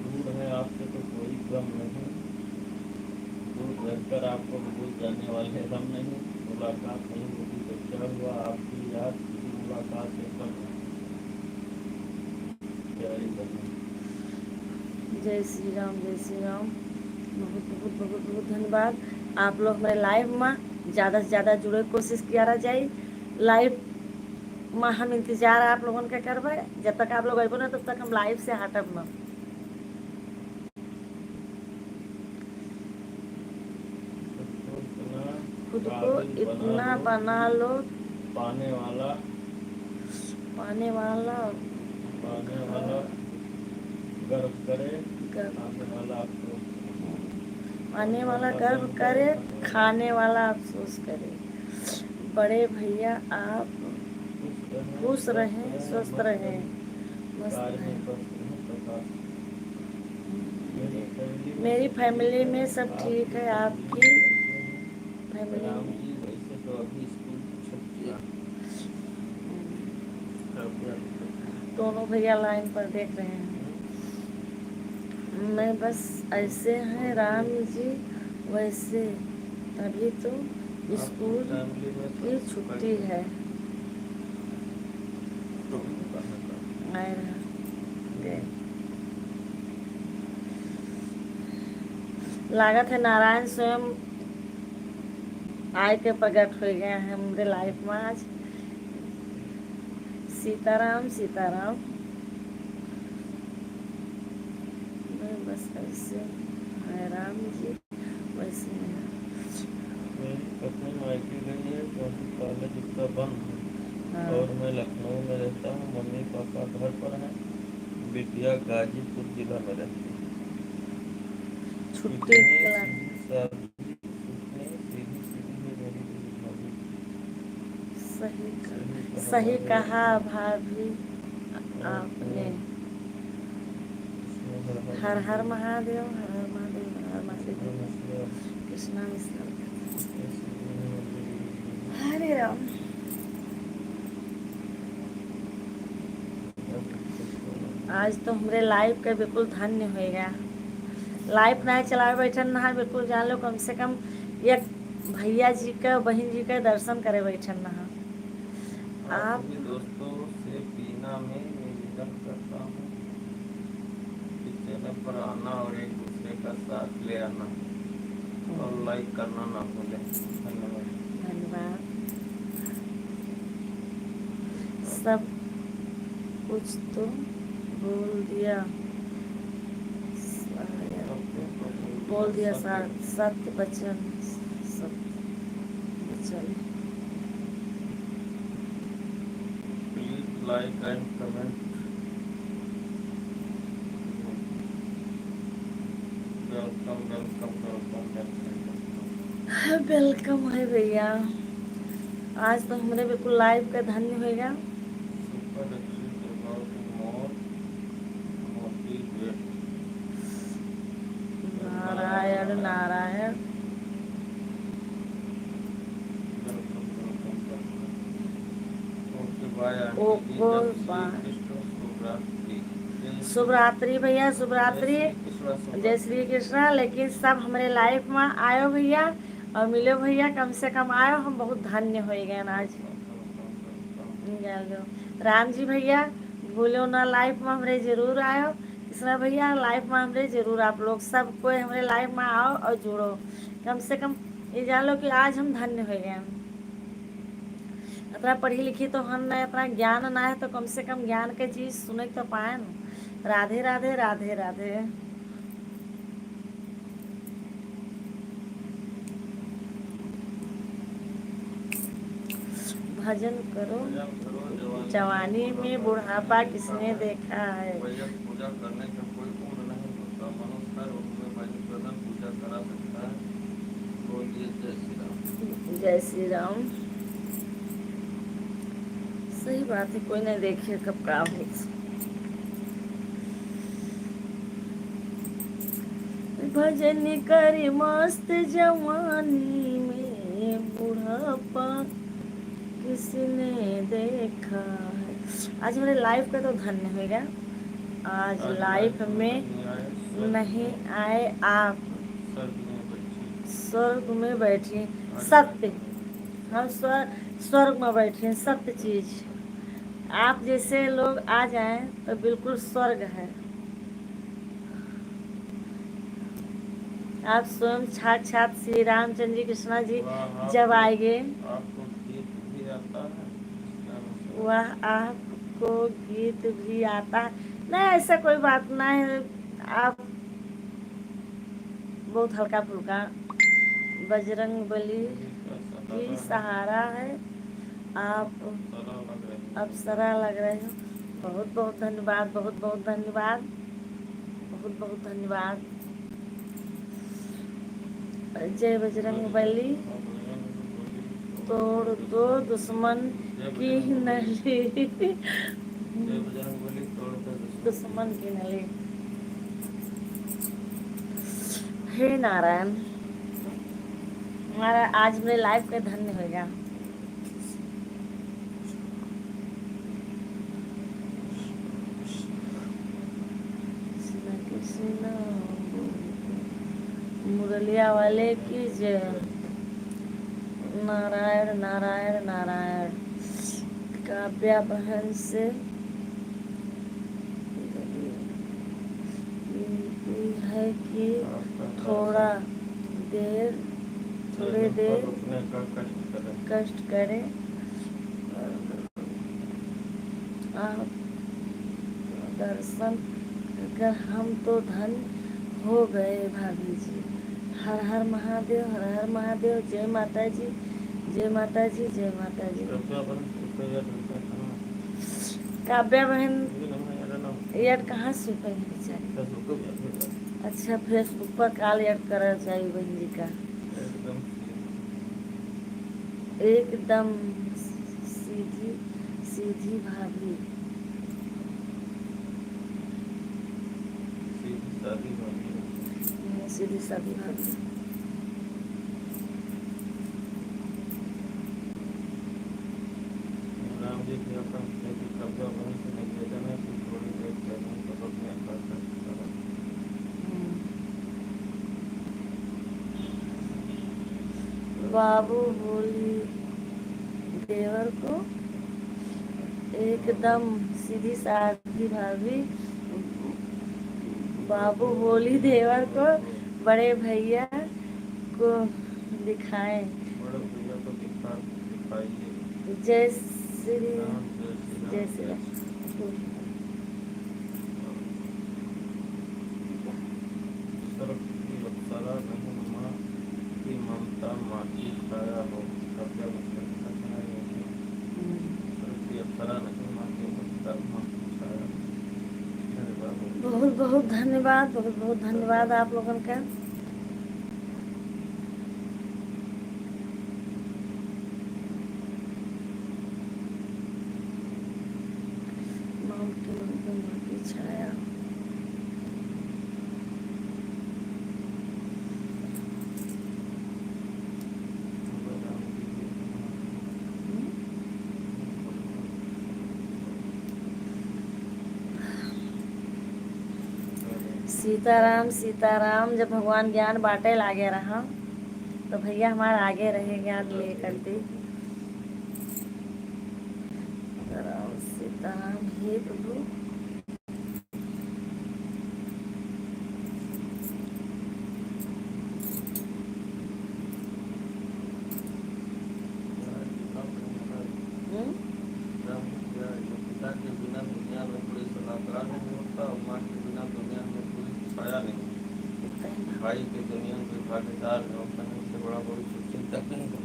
दूर है आपसे तो कोई गम नहीं, दूर रहकर आपको भूल जाने वाले हम नहीं। मुलाकात नहीं होती तो क्या हुआ, आपकी याद किसी मुलाकात से कम नहीं। प्यारी बहन। जय श्री राम, जय श्री राम। बहुत बहुत बहुत बहुत धन्यवाद। आप लोग हमारे लाइव में ज्यादा से ज्यादा जुड़े के कोशिश किया रह जाई। लाइव में हम इंतजार आप लोगन का करबे। जब तक आप लोग अइबो ना, तब तक हम लाइव से हटब ना। खुद को इतना बना लो। पाने वाला, पाने वाला, पाने वाला गर्व करे, गर्व, खाने वाला अफसोस करे। पाने वाला गर्व करे, खाने वाला अफसोस करे। बड़े भैया आप खुश रहें, स्वस्थ रहें, मस्त रहें। मेरी फैमिली में सब ठीक है, आपकी फैमिली में? दोनों भैया लाइन पर देख रहे हैं। मैं बस ऐसे हैं राम जी, वैसे अभी तो स्कूल की छुट्टी है। आए रहा। लागत है नारायण स्वयं आए के प्रगट हो गए हैं हमरे लाइफ में आज। सीताराम, सीताराम। मैं बस ऐसे हैं राम जी, वैसे हैं। मेरी पत्नी मायके गई है क्योंकि कॉलेज उसका बंद है। हाँ। और मैं लखनऊ में रहता हूँ, मम्मी पापा घर पर हैं, बिटिया गाजीपुर जिला में रहती है। छुट्टी क्लास। सही कहा, सही कहा भाभी आपने। हर हर महादेव, हर हर महादेव, हर हर महादेव। कृष्णा मिश्रा। हरे राम। आज तो हमरे लाइफ के बिल्कुल धन्य होएगा। लाइफ ना चलावे बैठन ना, बिल्कुल जान लो, कम से कम एक भैया जी का, बहन जी का दर्शन करे बैठन ना। आप सभी दोस्तों से बीना में निवेदन करता हूँ कि चैनल पर आना और एक दूसरे का साथ ले आना। और like करना ना भूलें। धन्यवाद। धन्यवाद। सब कुछ तो बोल दिया, शायद। बोल दिया, सत्य वचन, सत्य वचन। Please like and comment. Welcome, welcome, welcome, welcome। Welcome है भैया, आज तो हमरे बिल्कुल live का धन्य होइगा। Super, actually, about more motivate। Narayan, Narayan. Okay, bye aunty ji, okay, जय श्री बाय। कृष्ण, शुभ रात्रि। शुभ रात्रि भैया, शुभ रात्रि। जय श्री कृष्ण, शुभ रात्रि। जय श्री कृष्ण। लेकिन सब हमरे live में आयो भैया और मिलो भैया, कम से कम आयो, हम बहुत धन्य होइ गए आज। राम जी भैया, भूलो ना, live में हमरे जरूर आयो। कृष्णा भैया, live में हमरे जरूर, आप लोग सब कोई हमरे live में आओ और जुड़ो। कम से कम ये जान लो कि आज हम धन्य होइ गए। इतना पढ़ी लिखी तो हम ना, इतना ज्ञान ना है, तो कम से कम ज्ञान के चीज सुने तो पाए न। राधे राधे, राधे राधे। भजन करो, जवानी में बुढ़ापा किसने देखा है। भैया, पूजा करने का कोई उम्र नहीं होता। मनुष्य हर उम्र में भजन कीर्तन पूजा करा सकता है। बोलिए जय श्री राम। जय श्री राम। सही बात है, कोई नहीं देखे कब का हो। भजन करी मस्त जवानी में, बुढ़ापा किसने देखा है। आज हमरे live का तो धन्य होइगा, आज आज live live में में नहीं आए, नहीं आए आप। स्वर्ग में बैठी। स्वर्ग में बैठी, आज सत्य। हम स्वर-, स्वर्ग में बैठे हैं, सत्य चीज। आप जैसे लोग आ जाएं तो बिल्कुल स्वर्ग है। आप स्वयं साक्षात श्री रामचंद्र जी, कृष्णा जी वाह, आपको, जब आएंगे। आपको गीत भी आता है? क्या मतलब? वाह, आपको गीत भी आता है? नहीं, ऐसा कोई बात नहीं है। आप बहुत हल्का फुल्का, बजरंग बली की सहारा है, आप अप्सरा लग रहे हो। बहुत बहुत धन्यवाद, बहुत बहुत धन्यवाद, बहुत बहुत धन्यवाद। जय बजरंग बली। तोड़ दो दुश्मन की नली। दुश्मन की नली। हे नारायण, हमारा आज मेरे live का धन्य होइगा। कृष्णा, कृष्णा, मुरलिया वाले की जय। नारायण, नारायण, नारायण। काव्या बहन से विनती है कि थोड़ा देर, थोड़े देर कष्ट करें। आप दर्शन कर हम तो धन्य हो गए भाभी जी। हर हर महादेव, हर हर महादेव। जय माता जी, जय माता जी, जय माता जी। काव्या बहन, ये कहाँ से कहीं बेचारी? अच्छा, Facebook पर काल add करा जाए बहन जी का। एकदम सीधी, सीधी भाभी। सीधी सादी भाभी। हम्म, सीधी सादी भाभी। राम जी की अपन कब्जा वहीं से निवेदन है कि थोड़ी देर पहले बबक में कर सकता है। हम्म। बाबू बोली देवर को एकदम सीधी सादी भाभी। बाबू बोली देवर को, बड़े भैया को दिखाएं। बड़े भैया को दिखा, दिखाइए। जय श्री राम, जय श्री राम, जय श्री राम। स्वर्ग की अप्सरा नहीं माँ की ममता, माँ की छाया हो। कब्जा मुझे दिखा है। हम्म। स्वर्ग की अप्सरा नहीं माँ की ममता, माँ की छाया। धन्यवाद। बहुत बहुत धन्यवाद, बहुत बहुत धन्यवाद आप लोगन का। माउंट के माउंट में माँ की छाया। सीताराम, सीताराम। जब भगवान ज्ञान बांटे लागे रहा, तो भैया हमार आगे रहे ज्ञान लेकर के। सीताराम, सीताराम, हे प्रभु। हम्म? पिता के बिना दुनिया में कोई सलाहकार नहीं होता और माँ के बिना दुनिया में कोई छाया नहीं होता। भाई के दुनिया में भागीदार न होता है, उससे बड़ा कोई सुरक्षित तक नहीं होता।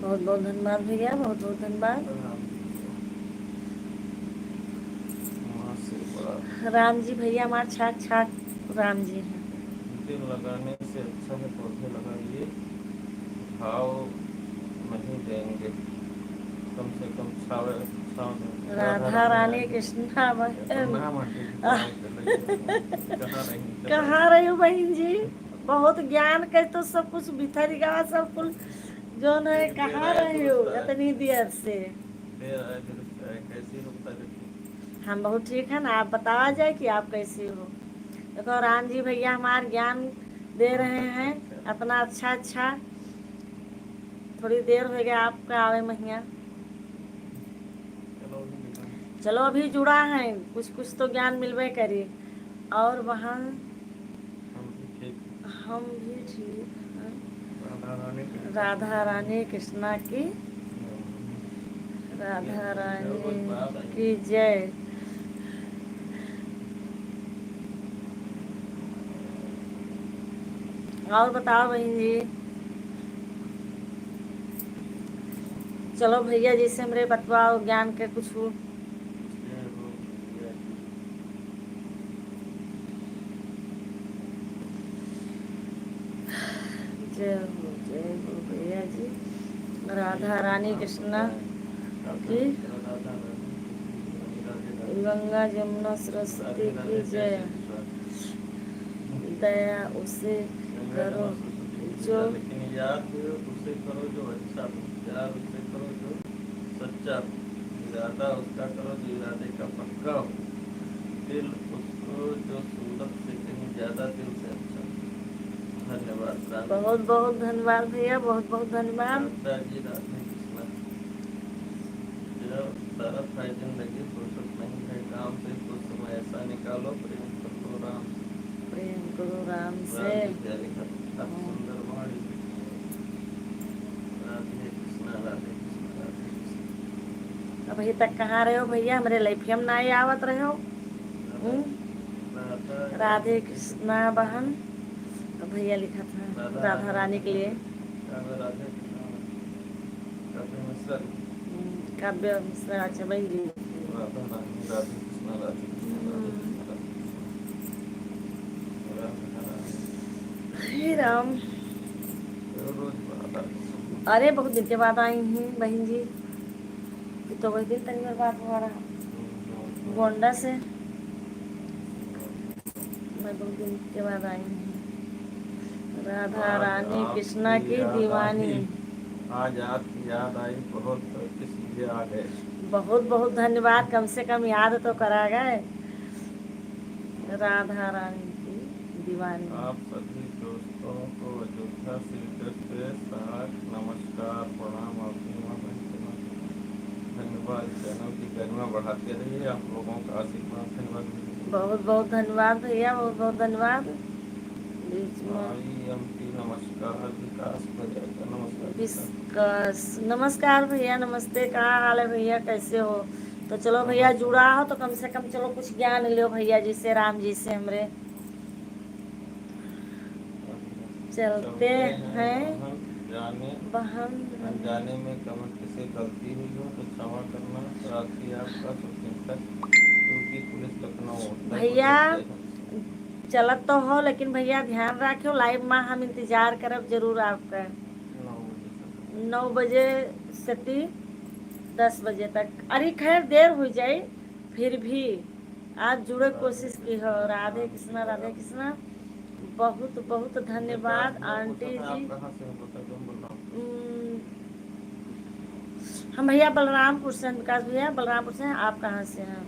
बहुत बहुत धन्यवाद भैया, बहुत बहुत धन्यवाद। प्रणाम। माँ से बड़ा। राम जी भैया हमार साक्षात राम जी हैं। दिल लगाने से अच्छा है पौधे लगाइए, भाव नहीं देंगे, कम से कम छावे, छाव देंगे। राधा रानी कृष्णा बहन। कहाँ रही हो बहन जी? बहुत ज्ञान के तो सब कुछ बिथर गवा, सब कुछ जौन है, कहाँ रही हो इतनी देर से? देर आए, देर आए, कैसी हो बता देती? हम बहुत ठीक है ना, आप बतावा जाए कि आप कैसी हो। देखो राम जी भैया हमार ज्ञान दे रहे हैं, इतना अच्छा अच्छा। थोड़ी देर हो गया आपका आवे महिया। चलो अभी जुड़ा है, कुछ कुछ तो ज्ञान मिलबे करी। और वहाँ हम भी ठीक। हम भी ठीक हैं। राधा रानी कृष्णा। राधा रानी कृष्णा की, हम्म। राधा रानी की जय। और बताओ बहन जी, चलो भैया जी से हमरे बतवाओ ज्ञान के कुछ। जय हो, जय हो भैया जी। राधा रानी कृष्णा की, गंगा जमुना सरस्वती की जय। दया उसे करो जो, लेकिन याद उसे करो जो अच्छा हो, प्यार उसे करो जो सच्चा हो, इरादा उसका करो जो इरादे का पक्का हो, दिल उसको जो सूरत से कहीं ज्यादा दिल से अच्छा हो। धन्यवाद राधे। बहुत बहुत धन्यवाद भैया, बहुत बहुत धन्यवाद। राधा जी, राधे कृष्णा। जब तरफ है जिंदगी, फुर्सत नहीं है काम से, कुछ समय ऐसा निकालो, प्रेम करो राम से। प्रेम करो राम से। राधे प्यारी कथा, अति हाँ। सुंदर वाणी। राधे कृष्णा, राधे कृष्णा, राधे कृष्णा। अबहीं तक कहाँ रहे हो भैया, हमरे लाइफिया में ना आवत रहे हो। हम्म? राधा राधे कृष्णा बहन, तो भैया लिखत है राधा राधा रानी के लिए। राधा रानी। काव्य मिश्रा। हम्म, काव्य मिश्रा, अच्छा, बहन जी। राधा रानी, राधे कृष्णा, राधे कृष्णा, राधे कृष्णा, राधे कृष्णा। हे राम। रोज बात। अरे, बहुत दिन के बाद आई हैं बहन जी, ये तो वही दिन तनी बार बात हुआ रहा। हम्म, हम्म। गोंडा से। मैं दो दिन के बाद आई हूँ। राधा रानी कृष्णा की दीवानी। आज आपकी याद आई बहुत, इसलिए आ गए। बहुत बहुत धन्यवाद, कम से कम याद तो करा गए। राधा रानी की दीवानी। आप सभी दोस्तों को अयोध्या से हृदय से साष्टांग नमस्कार, प्रणाम। आपकी माँ बहन के माँ। धन्यवाद, चैनल की गरिमा बढ़ाते रहिए, आप लोगों का आशीर्वाद। धन्यवाद। बहुत बहुत धन्यवाद भैया, बहुत बहुत धन्यवाद। भाई एमपी नमस्कार, विकास भैया का नमस्कार। विकास, नमस्कार भैया, नमस्ते, का हाल है भैया, कैसे हो? तो चलो भैया, नमस्कार। जुड़ा हो तो कम से कम चलो कुछ ज्ञान लियो भैया जी से, राम जी से हमरे। चलते चलते हैं हैं बहन जाने, बहन अनजाने में कमेंट से गलती हुई हो तो क्षमा करना, साथ ही आपका शुभचिंतक, यूपी पुलिस लखनऊ होता है, भैया। चलत तो हो, लेकिन भैया ध्यान रखियो, लाइव में हम इंतजार करब जरूर आपका। नौ बजे से। नौ बजे से ती दस बजे तक। अरे खैर, देर हो जाई, फिर भी आप जुड़े कोशिश की हो। राधे कृष्णा, राधे कृष्णा। बहुत बहुत धन्यवाद आंटी जी। आप कहाँ से हो? बता दो, हम बलरामपुर से। हम्म, हम भैया बलरामपुर से हैं, विकास भैया बलरामपुर से हैं। आप कहाँ से हैं?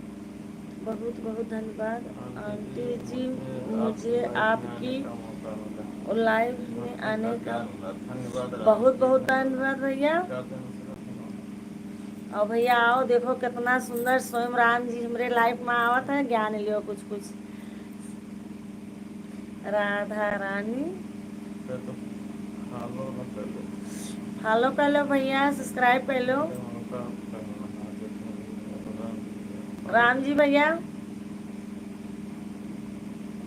बहुत बहुत धन्यवाद आंटी जी, मुझे आपकी लाइव में आने का। बहुत बहुत धन्यवाद भैया। और भैया आओ, देखो कितना सुंदर स्वयं राम जी हमरे लाइव में आवत है, ज्ञान लियो कुछ कुछ। राधा रानी। तो follow न कर लो। Follow कर लो भैया, subscribe कर लो। तो उनका करना है, जो राम जी भैया।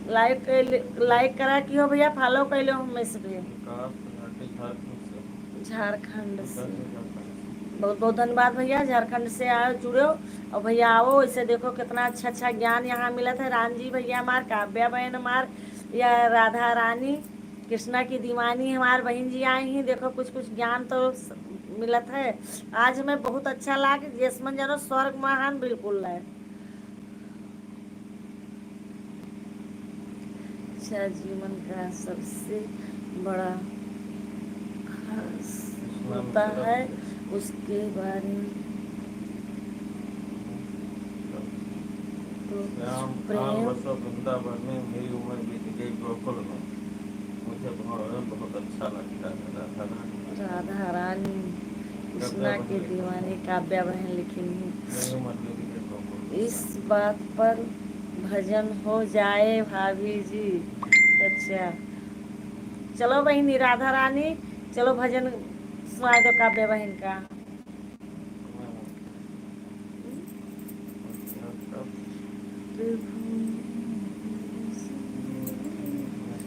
Like कर ले-, like करा कि हो भैया, follow कर लो हमें से भी। विकास त्रिपाठी झारखंड से। झारखंड से। विकास झारखंड से। बहुत बहुत धन्यवाद भैया, झारखंड से आए जुड़े हो। और भैया आओ, इसे देखो कितना अच्छा अच्छा ज्ञान यहाँ मिलत है। राम जी भैया हमार, काव्या बहन हमार, या राधा रानी, कृष्णा की दीवानी हमार बहन जी आई हैं। देखो कुछ कुछ ज्ञान तो स-, मिलत है। आज हमें बहुत अच्छा लाग, जैसमन जानो स्वर्ग महान बिल्कुल है। अच्छा, जीवन का सबसे बड़ा खास होता है, उसके बारे में तो श्याम, प्रेम। वृंदावन में मेरी उम्र बीत गई गोकुल में, मुझे तुम्हारा बहुत अच्छा लगता है, राधा रानी। राधा रानी, कृष्णा के दीवानी, काव्या बहन लिखी। इस बात पर भजन हो जाए भाभी जी। अच्छा, चलो बहिनी राधा रानी, चलो भजन सुनाए दो काव्या बहन का।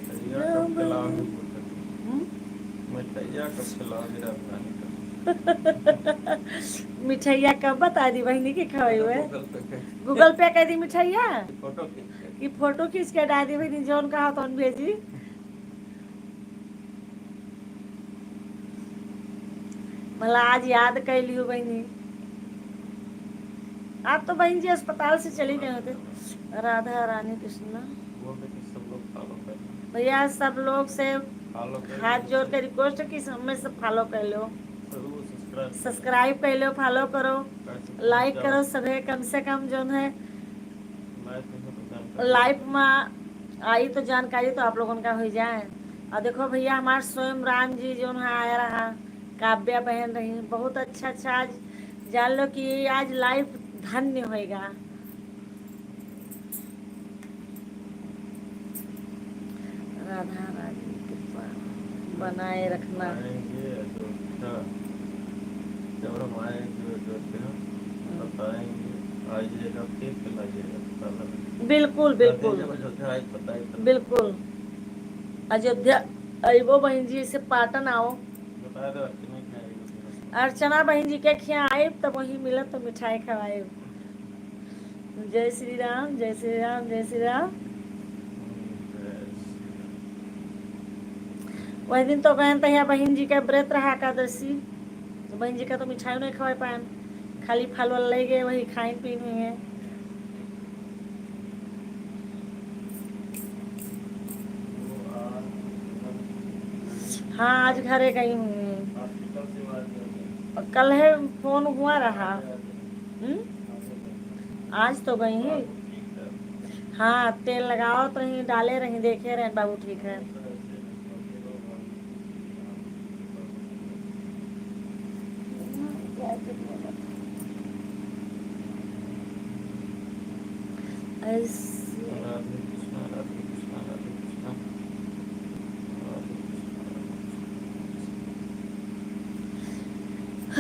मिठाइया कब खिलाओगी? हम्म? मिठाइया कब खिलाओगी राधा रानी का? मिठाइया कब बता दी बहिनी के खवाई हुए? Google Pay कर। Google Pay कर दी मिठाइया। फोटो खींच के। कि फोटो खींच के डाल दी बहिनी, जौन कहा तौन भेजी। भला आज याद कैली हो बहिनी। आप तो बहिन जी अस्पताल से चली गए होते। राधा रानी कृष्णा। बोल दे कि सब लोग follow कर लो। भैया सब लोग से follow कर लो। हाथ जोड़ के request है कि सब में से follow कर लो। जरूर subscribe। Subscribe कर लो, follow करो, like करो सभे, कम से कम जौन है live में तो जानकारी। Live में आई तो जानकारी तो आप लोगन का हो जाए। और देखो भैया हमार स्वयं राम जी जौन है आया रहा, काव्या बहन रही, बहुत अच्छा अच्छा। आज जान लो कि आज live धन्य होएगा। राधा रानी कृपा बनाए रखना। आएंगे अयोध्या, जब हम आएंगे अयोध्या, हम्म। बताएंगे, आइएगा, फिर खिलाइएगा, पता लगा। बिल्कुल, बिल्कुल। जब अयोध्या आए, बताए तब। बिल्कुल। अयोध्या अइबो बहिन जी से पाटन आओ। बताए दो, अर्चना के यहाँ आइएगा। अर्चना बहिन जी के खिया आइब, तब वहीं मिलब, तो मिठाई खवाइब। जय श्री राम, जय श्री राम, जय श्री राम। वही दिन तो गए तहिया बहिन जी के व्रत रहा एकादशी, तो बहिन जी का तो मिठाई नहीं खवाए पाएन, खाली फल वल ले गए, वही खाइन पीन हुई है। हाँ, आज घरे गई हुई। कल है फोन हुआ रहा। हम्म? आज तो गई ही। हाँ, तेल लगाओ तो ही डाले रही, देखे रहे बाबू ठीक है। ऐसे राधे कृष्णा, राधे कृष्णा, राधे कृष्णा।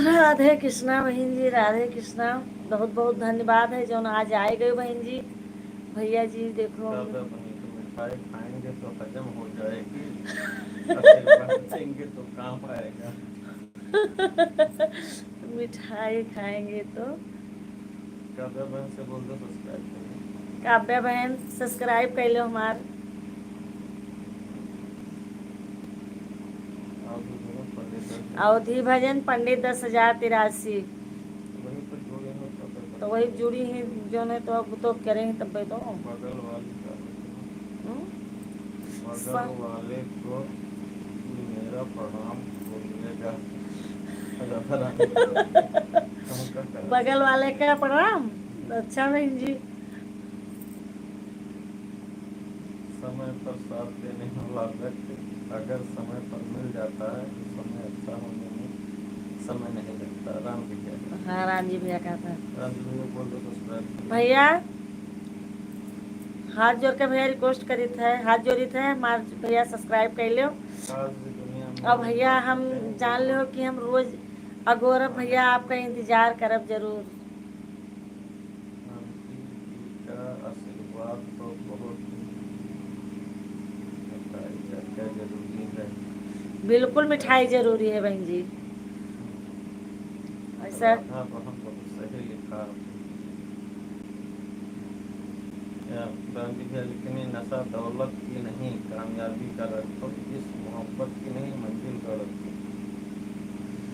राधे कृष्णा बहिन जी, राधे कृष्णा। बहुत बहुत धन्यवाद है जौन आज आए गए बहिन जी। भैया जी देखो, दादा बहिन तो मिठाई खाएंगे तो हजम हो जाएगी, आशीर्वाद देंगे तो काम आएगा। मिठाई खाएंगे तो। काव्या बहन से बोल दो subscribe करें। काव्या बहन subscribe कर लो हमार। अवधी भजन पंडित दस हजार। अवधी भजन पंडित दस हजार तिरासी। वही तो जुड़ी हैं तो फिर तो वही जुड़ी हैं जो नहीं तो अब तो करें ही तब तो। बगल वाली का। हम्म? बगल सा- वाले को भी मेरा प्रणाम बोलिएगा। राधा रानी। हमका करा। बगल वाले का प्रणाम। अच्छा बहन जी। समय पर साथ देने वाला व्यक्ति अगर समय पर मिल जाता है तो समय अच्छा होने में समय नहीं लगता। राम जी भैया। हाँ, राम जी भैया कहता है। राम जी भैया बोल दो subscribe करें। भैया, हाथ जोड़ के भैया request करित है, हाथ जोड़ित है, हमार भैया subscribe कर लो। आज भी दुनिया में और भैया, हम जान लो कि हम रोज अगोरब भैया, आपका इंतजार करब जरूर। आंटी जी का आशीर्वाद तो बहुत मिठाई का क्या जरूरी है? बिल्कुल मिठाई जरूरी है बहन जी। ऐसा राधा बहन बहुत सही लिखा आपने। या राम जी भैया लिखने, नशा दौलत की नहीं, कामयाबी का रखो, इस मोहब्बत की नहीं, मंजिल का रखो।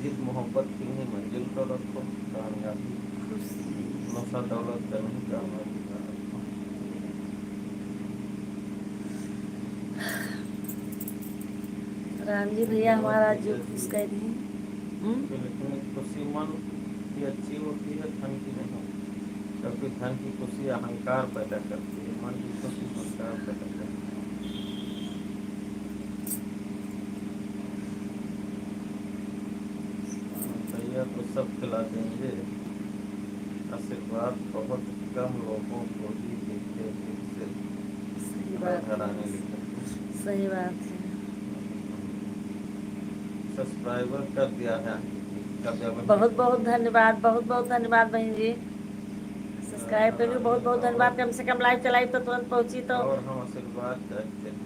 जिद मोहब्बत की नहीं, मंजिल का रखो, कामयाबी। नशा दौलत का नहीं, कामयाबी का रखो। राम जी भैया हमारा जो खुश कर दी। हम्म? तो लेकिन खुशी मन की अच्छी होती है, धन की नहीं। क्योंकि धन की खुशी अहंकार पैदा करती है, मन की खुशी संस्कार पैदा करती है। भैया तो सब खिला देंगे, आशीर्वाद बहुत कम लोगों को ही देते हैं। सही बात है। राधा रानी लिखा। सही बात है। Subscriber कर दिया है। कर दिया बहन। बहुत बहुत धन्यवाद, बहुत बहुत धन्यवाद बहन जी। Subscribe कर लो, बहुत बहुत धन्यवाद। कम से कम live चलाई तो तुरंत पहुँची तो। और हम आशीर्वाद चाहते हैं।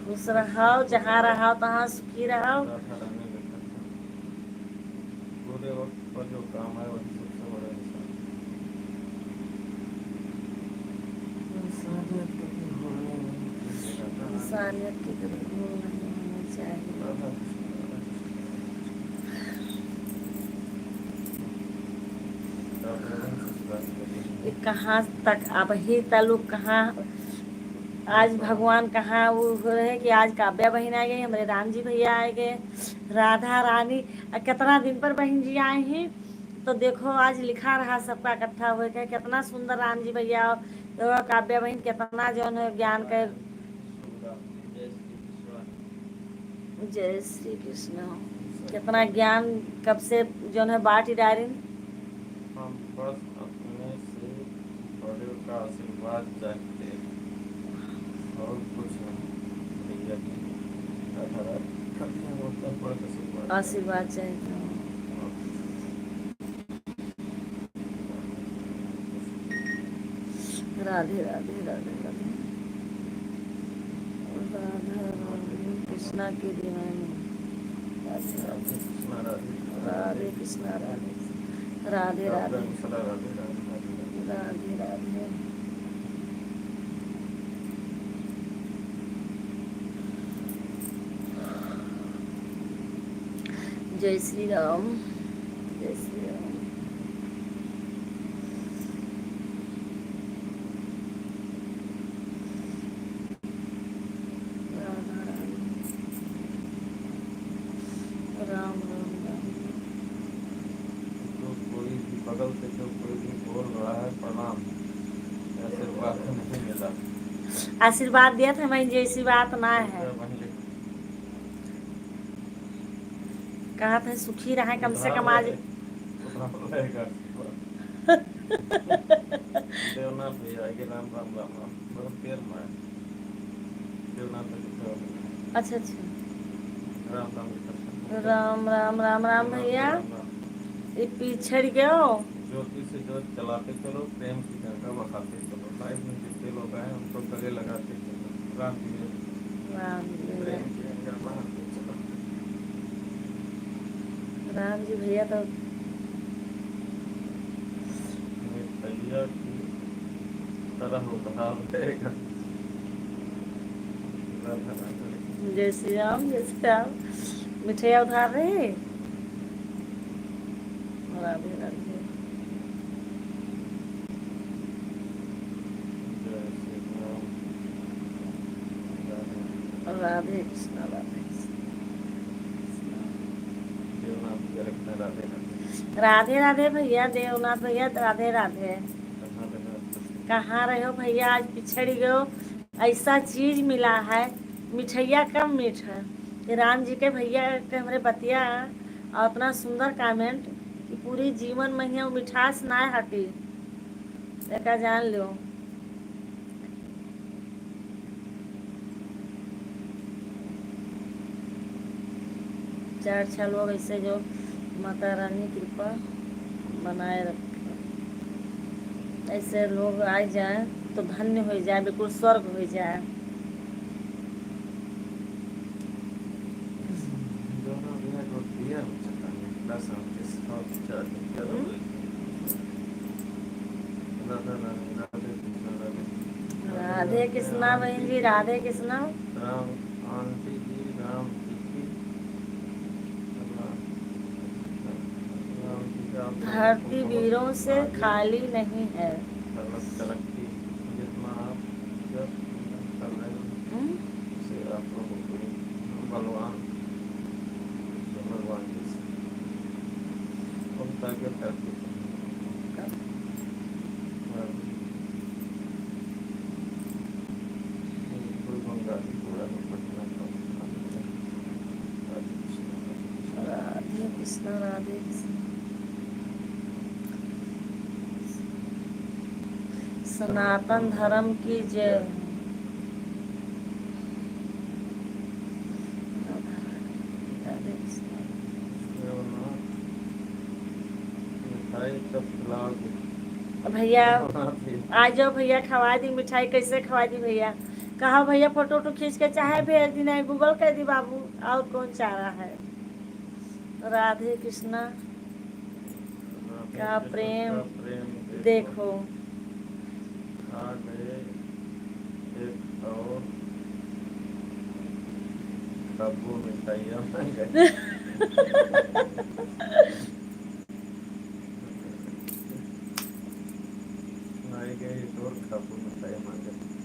खुश रहो, जहाँ रहो तहाँ सुखी रहो। राधा रानी लिखा था। बुरे वक्त पर जो काम आए वही सबसे बड़ा इंसान। इंसानियत कभी भूलनी नहीं चाहिए। इंसानियत की कभी भूल नहीं होनी चाहिए। ये कहाँ तक, अब ही तलुक कहाँ, आज भगवान कहाँ वो हो रहे कि आज काव्या बहिन आ गई, हमरे राम जी भैया आ गए, राधा रानी, आ, कितना दिन पर बहिन जी आए हैं। तो देखो, आज लिखा रहा सबका इकट्ठा होके, कितना सुंदर राम जी भैया और काव्या बहिन, कितना जौन है ज्ञान के। जय श्री कृष्ण। कितना ज्ञान कब से जौन है बांट ही डारिन। हम बस अपने से बड़े का आशीर्वाद चाहते हैं, और कुछ नहीं। भैया जी, राधा राधा, खाली हम अपना बड़े का आशीर्वाद आशीर्वाद चाहते हैं। राधे, राधे, राधे, राधे। राधा, राधे, कृष्णा के दीवानी। राधे, राधे। कृष्णा राधे। राधे कृष्णा राधे। राधे, राधे। कृष्णा राधे, राधे, राधे। राधे, राधे। जय श्री राम, जय श्री राम। राधा रानी। राम, राम, राम। जो कोई भी बगल से जो कोई भी बोल रहा है, प्रणाम। आशीर्वाद नहीं मिला। आशीर्वाद दिया था मैं, जैसी बात ना है। कहा था सुखी रहे कम से कम आज। उधार रहेगा। देवनाथ भैया आगे, राम, राम, राम, राम। बहुत देर में आए। देवनाथ भैया। अच्छा, अच्छा। राम, राम, राम। राम, राम, राम, राम भैया। राम, राम। ये पिछड़ गयो। ज्योति से ज्योत चलाते चलो, प्रेम की गंगा बहाते चलो। लाइव में जितने लोग आए, उनको गले लगाते चलो। राम जी ने राम जी ने प्रेम की गंगा बहाते चलो। राम जी भैया तो मिठाइया की तरह उधार देगा। राधा राधा। जय श्री राम, जय श्री राम। मिठाइया उधार रहे। राधे राधे। जय श्री राम। राधे कृष्णा, राधे कृष्णा। देवनाथ भैया रखना, राधे राधे। राधे राधे भैया, देवनाथ भैया, राधे राधे। कहाँ रहे हो? कहाँ रहे हो भैया, आज पिछड़ गयो। ऐसा चीज मिला है, मिठैया कम मीठ है। कि राम जी के भैया के हमरे बतिया और इतना सुंदर कमेंट कि पूरी जीवन में ही वो मिठास ना हटी। एका जान लो। चार छह लोग ऐसे जो माता रानी कृपा बनाए रखे, ऐसे लोग आ जाए तो धन्य हो जाए, बिल्कुल स्वर्ग हो जाए। दोनों मिनट और क्लियर हो जाता है, दस और तीस और चार मिनट। हम्म। राधा रानी, राधे कृष्णा, राधे राधे कृष्णा बहन जी, राधे कृष्णा। राम, आंटी जी, राम जी की, राम जी का आप लोगों को धरती बहुत वीरों से आगे खाली नहीं है। तरक्की, तरक्की, जितना आप जब कर रहे हो, हम्म। से आप लोगों को बलवान, भगवान जी से बहुत आगे तरक्की। राधे कृष्णा, राधे कृष्णा। सनातन धर्म की जय। राधे कृष्णा। मिठाई कब खिलाओगे? भैया, आ जाओ भैया, खवाई दी मिठाई। कैसे खवाई दी भैया? कहा भैया, फोटो वोटो खींच के चाहे भेज दी, नहीं Google कर दी बाबू, और कौन चारा है। राधे कृष्णा। राधे का कृष्णा प्रेम का प्रेम देखो। देखो। आ गए एक और कब्बू मिठाइया मांगे। आ गए एक और कब्बू मिठाइया मांगे।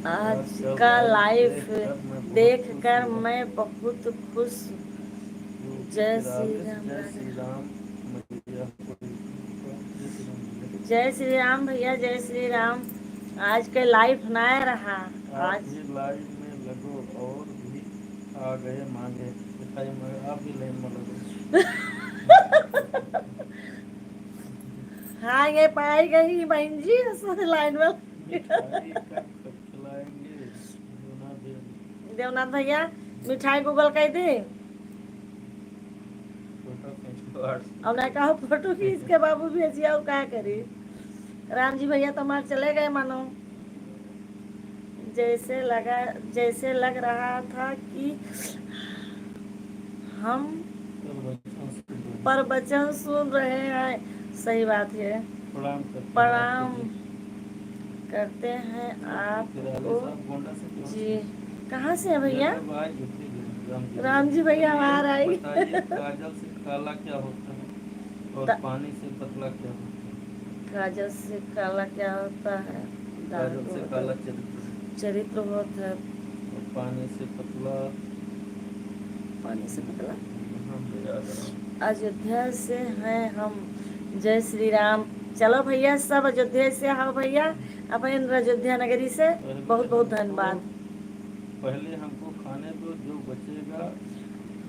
आज का लाइव देखकर मैं बहुत खुश। जय श्री राम। जय श्री राम भैया, जय श्री राम। आज के लाइव ना रहा। आज भी लाइव में लगो और भी आ गए मांगे। मिठाई मांगे, आप भी लाइन में लगो। हाँ, ये पाई गई बहन जी, सब लाइन में। मिठाई कब खिलाएंगे? देवनाथ भैया। देवनाथ भैया, मिठाई Google कर दे। फोटो खींच के WhatsApp। अब ना कहो फोटो खींच के बाबू भेजिया, और का करी? राम जी भैया तो हमार चले गए मानो। जैसे लगा, जैसे लग रहा था कि हम प्रवचन सुन रहे हैं। सही बात है। प्रणाम करते हैं प्रणाम आपको जी। करते हैं आपको। जी। कहाँ से हैं भैया? राम जी भैया हमार आई। बताइए, काजल से काला क्या होता है और त- पानी से पतला क्या होता है? काजल से काला क्या होता है? काजल से काला चरित्र। चरित्र होता है। और पानी से पतला। पानी से पतला। हाँ, भैया, जरा। अयोध्या से हैं हम। जय श्री राम। चलो भैया, सब अयोध्या से हो भैया, अपन अयोध्या नगरी से। पहले बहुत बहुत हमको, धन्यवाद। पहले हमको खाने दो, जो बचेगा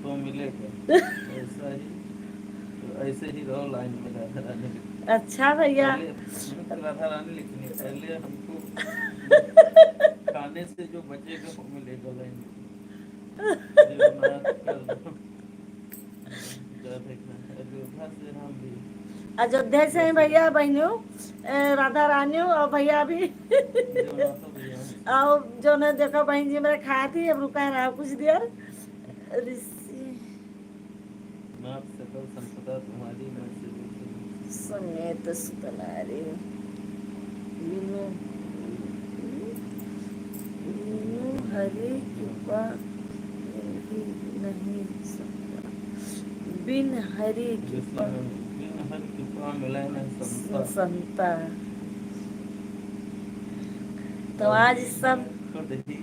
तो मिलेगा। ऐसा ही, तो ऐसे ही रहो लाइन में, राधा रानी। अच्छा भैया। पहले, हम्म, राधा रानी लिखनी, पहले हमको खाने से जो बचेगा, वो मिलेगा लाइन में। अयोध्या से हम भी। अयोध्या से हैं भैया, बहनों, ए, राधा रानी और भैया भी। और जो ने देखो बहन जी मेरे खाए थी, अब रुका रहा कुछ देर। ऋषि नाथ सकल संपदा तुम्हारी, मैं सेवक हूँ। समेत सुत नारी। बिनु, बिनु हरि कृपा नहीं संता। बिन हरि कृपा। बिन हरि कृपा मिले नहीं संता। संता। तो आज सब खुद ही,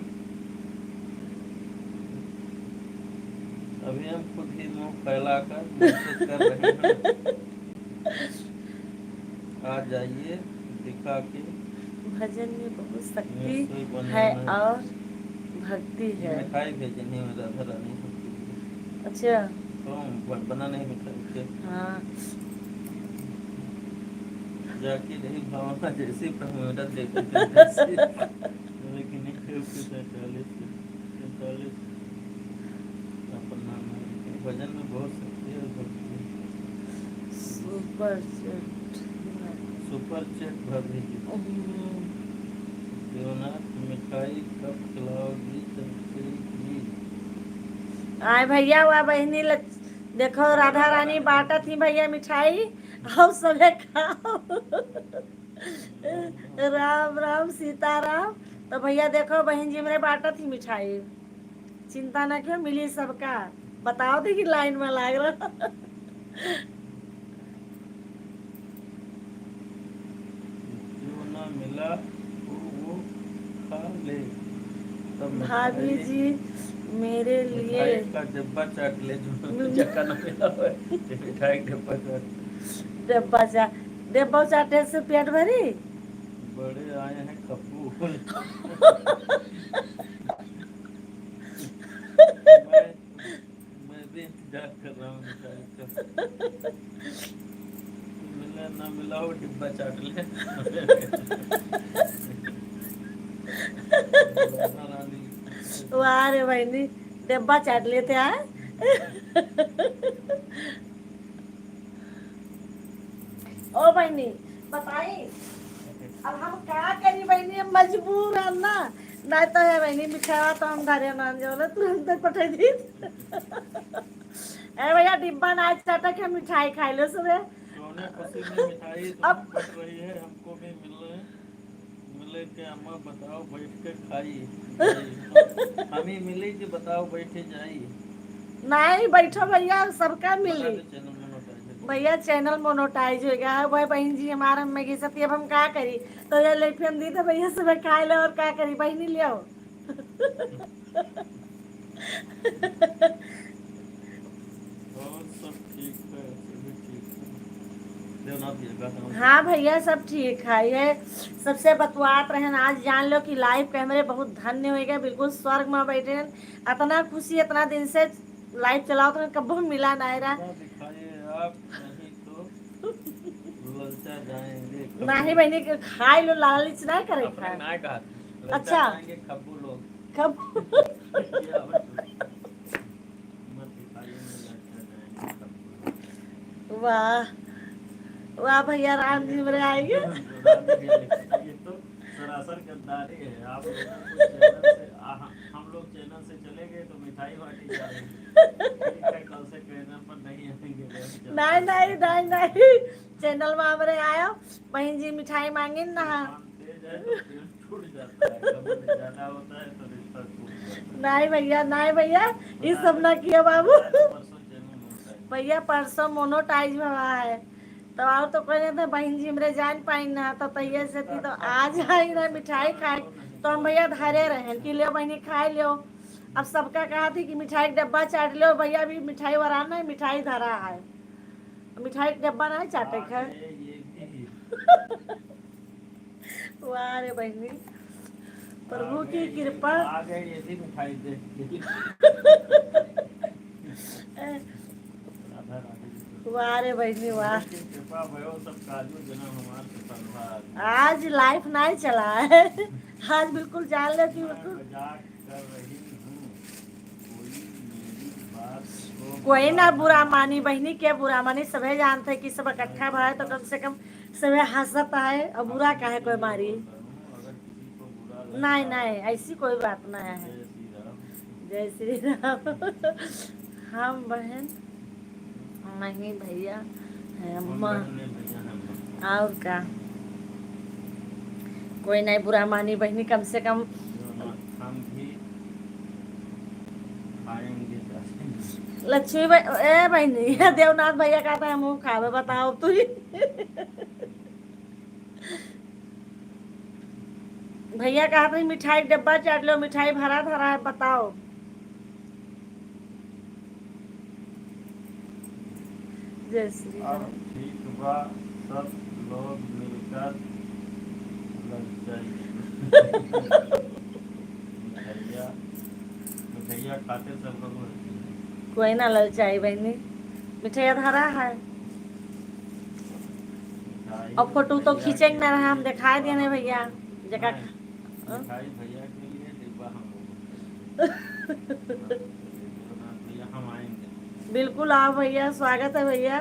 अभी हम खुद ही मुंह फैलाकर महसूस कर रहे हैं। आ जाइए दिखा के। भजन में बहुत शक्ति है और भक्ति है। मिठाई भेजनी है राधा रानी सबके लिए। अच्छा। तो ब-, बना नहीं मिठाई के। हाँ। जाके रही भावना जैसे प्रभु मेरा देखते तैसे। लेकिन एक है उसके सैंतालीस। पैंतालीस। अपन नाम है। भजन में बहुत शक्ति है, भक्ति। Super chat. सुपर चैट भाभी जी। हम्म। देवनाथ मिठाई कब खिलाओगी चमचई की? आए भैया, वा बहिनी लग-, देखो राधा रानी बांटत ही भैया मिठाई, आओ सबे खाओ। राम राम सीताराम। तो भैया देखो बहन जी हमरे बांटत ही मिठाई, चिंता ना कियो, मिली सबका। बताओ देखी लाइन में लाग रहा। जो ना मिला वो, वो खा ले। तब भाभी मिठाई, जी मेरे लिए मिठाई का डब्बा चाट ले, जो जगह ना मिला हो, मिठाई का डब्बा चाट। डब्बा चाट, डब्बा चाटे से पेट भरी? बड़े आए हैं खप्पू। मैं, मैं भी इंतजार कर रहा हूँ मिठाई का। मिला ना मिला, वो डिब्बा चाट ले। वाह रे बहिनी, डिब्बा चाट लेते हैं। ओ बहिनी, बताई, अब हम का करी बहिनी, हम मजबूर हन ना, नहीं तो है बहिनी, मिठावा तो हम धरे ना, जो ना तुरंत पठा दी। ए भैया, डिब्बा ना चाटा के मिठाई खाई लो सुबह। कौने खुशी में मिठाई तो अब बट रही है, हमको भी मिल रहे हैं। मिले के अम्मा बताओ बैठ के खाई। हम ही मिले कि बताओ बैठे जाई। नहीं, बैठो भैया, सबका मिली। बता दे, channel monetize है। भैया, channel monetize हो गया है। वह बहन जी हमारा में घिसती, अब हम का करी? तो ये ले फिर हम दी तो भैया सब खाए ले और का करी? बहनी लियो। और सब ठीक है, सभी ठीक है। देवनाथ भैया का नाम। हाँ भैया, सब ठीक है। ये सबसे बतुआत रहन, आज जान लो कि live के हमरे बहुत धन्य हो गए, बिल्कुल स्वर्ग में बैठे हैं। इतना खुशी, इतना दिन से live चलाओ तो कब्बो मिला ना रहा। ना दिखाइए आप, नहीं तो ललचा जाएंगे। नहीं बहनी के खाए लो, लालच ना करे अपने खाए। ना कहा। ललचा अच्छा। जाएंगे खब्बू लोग। खब्बू। ये आवत। मत दिखाइए, मैं ललचा जाएंगे खब्बू लोग। वाह, वाह भैया राम जी मेरे आएंगे। राम जी आएंगे। ये तो सरासर गद्दारी है। आप लोगों को channel से, आ, हम लोग channel से चले गए तो मिठाई बांटी जा रही है। ठीक है, कल से channel पर नहीं आएंगे, नहीं चलते। नहीं, नहीं, नहीं, नहीं। Channel में हमरे आयो, बहन जी मिठाई मांगिन ना। दुकान तेज है तो पेट छूट जाता है, कभी ज्यादा होता है तो रिश्ता टूट जाता है। नहीं भैया, नहीं भैया, ये सब ना किया बाबू। परसों channel monetize। भैया परसों monetize हुआ है, तो आओ तो कहने थे बहन जी हमरे जान पाइन ना, तो तैयार से थी तो आज आई ना मिठाई खाए, तो हम भैया धरे रहे कि लियो बहनी खाए लियो। अब सबका कहा थी कि मिठाई के डब्बा चाट लियो, भैया अभी मिठाई वाला ना है, मिठाई धरा है, मिठाई के डब्बा ना चाटे आ खाए। गए ये भी। वाह रे बहनी, प्रभु की कृपा। आ गए ये भी मिठाई देख के। राधा राधे। वाह रे बहिनी, वाह। लेकिन कृपा भयो सब काजू जनम हमार कुशल भाग। आज लाइफ नहीं चला है। आज बिल्कुल जान लो कि बिल्कुल मजाक कर रही हूँ। कोई मेरी बात को कोई ना बुरा बुरा मानी बहिनी, के बुरा मानी, सभे जानते हैं कि सब इकट्ठा भाई तो कम से कम सभे हंसत है और बुरा काहे कोई मारी। अगर किसी को बुरा लगा नहीं, नहीं, ऐसी कोई बात नहीं है। जय श्री राम। जय श्री राम। हम बहन नहीं भैया, है अम्मा। और का, कोई नहीं बुरा मानी बहिनी, कम से कम हम भी खाएंगे। लक्ष्मी भाई, ए बहिनी, देवनाथ भैया कहता है हम खावे, बताओ तू ही। भैया कहत रही मिठाई डब्बा चाट लो, मिठाई भरा धरा है, बताओ। जय श्री राम। ठीक बा, सब लोग मिलकर ललचाई। मिठाइया, मिठाइया खाते सब लोग ललचाई। कोई ना ललचाई बहिनी, मिठाइया धरा है। और फोटो तो खींचे के ना रहा, हम दिखाई देने भैया, जका मिठाई भैया के लिए डिब्बा हम लोगों के लिए। भैया हम आएंगे। बिल्कुल आओ भैया, स्वागत है भैया।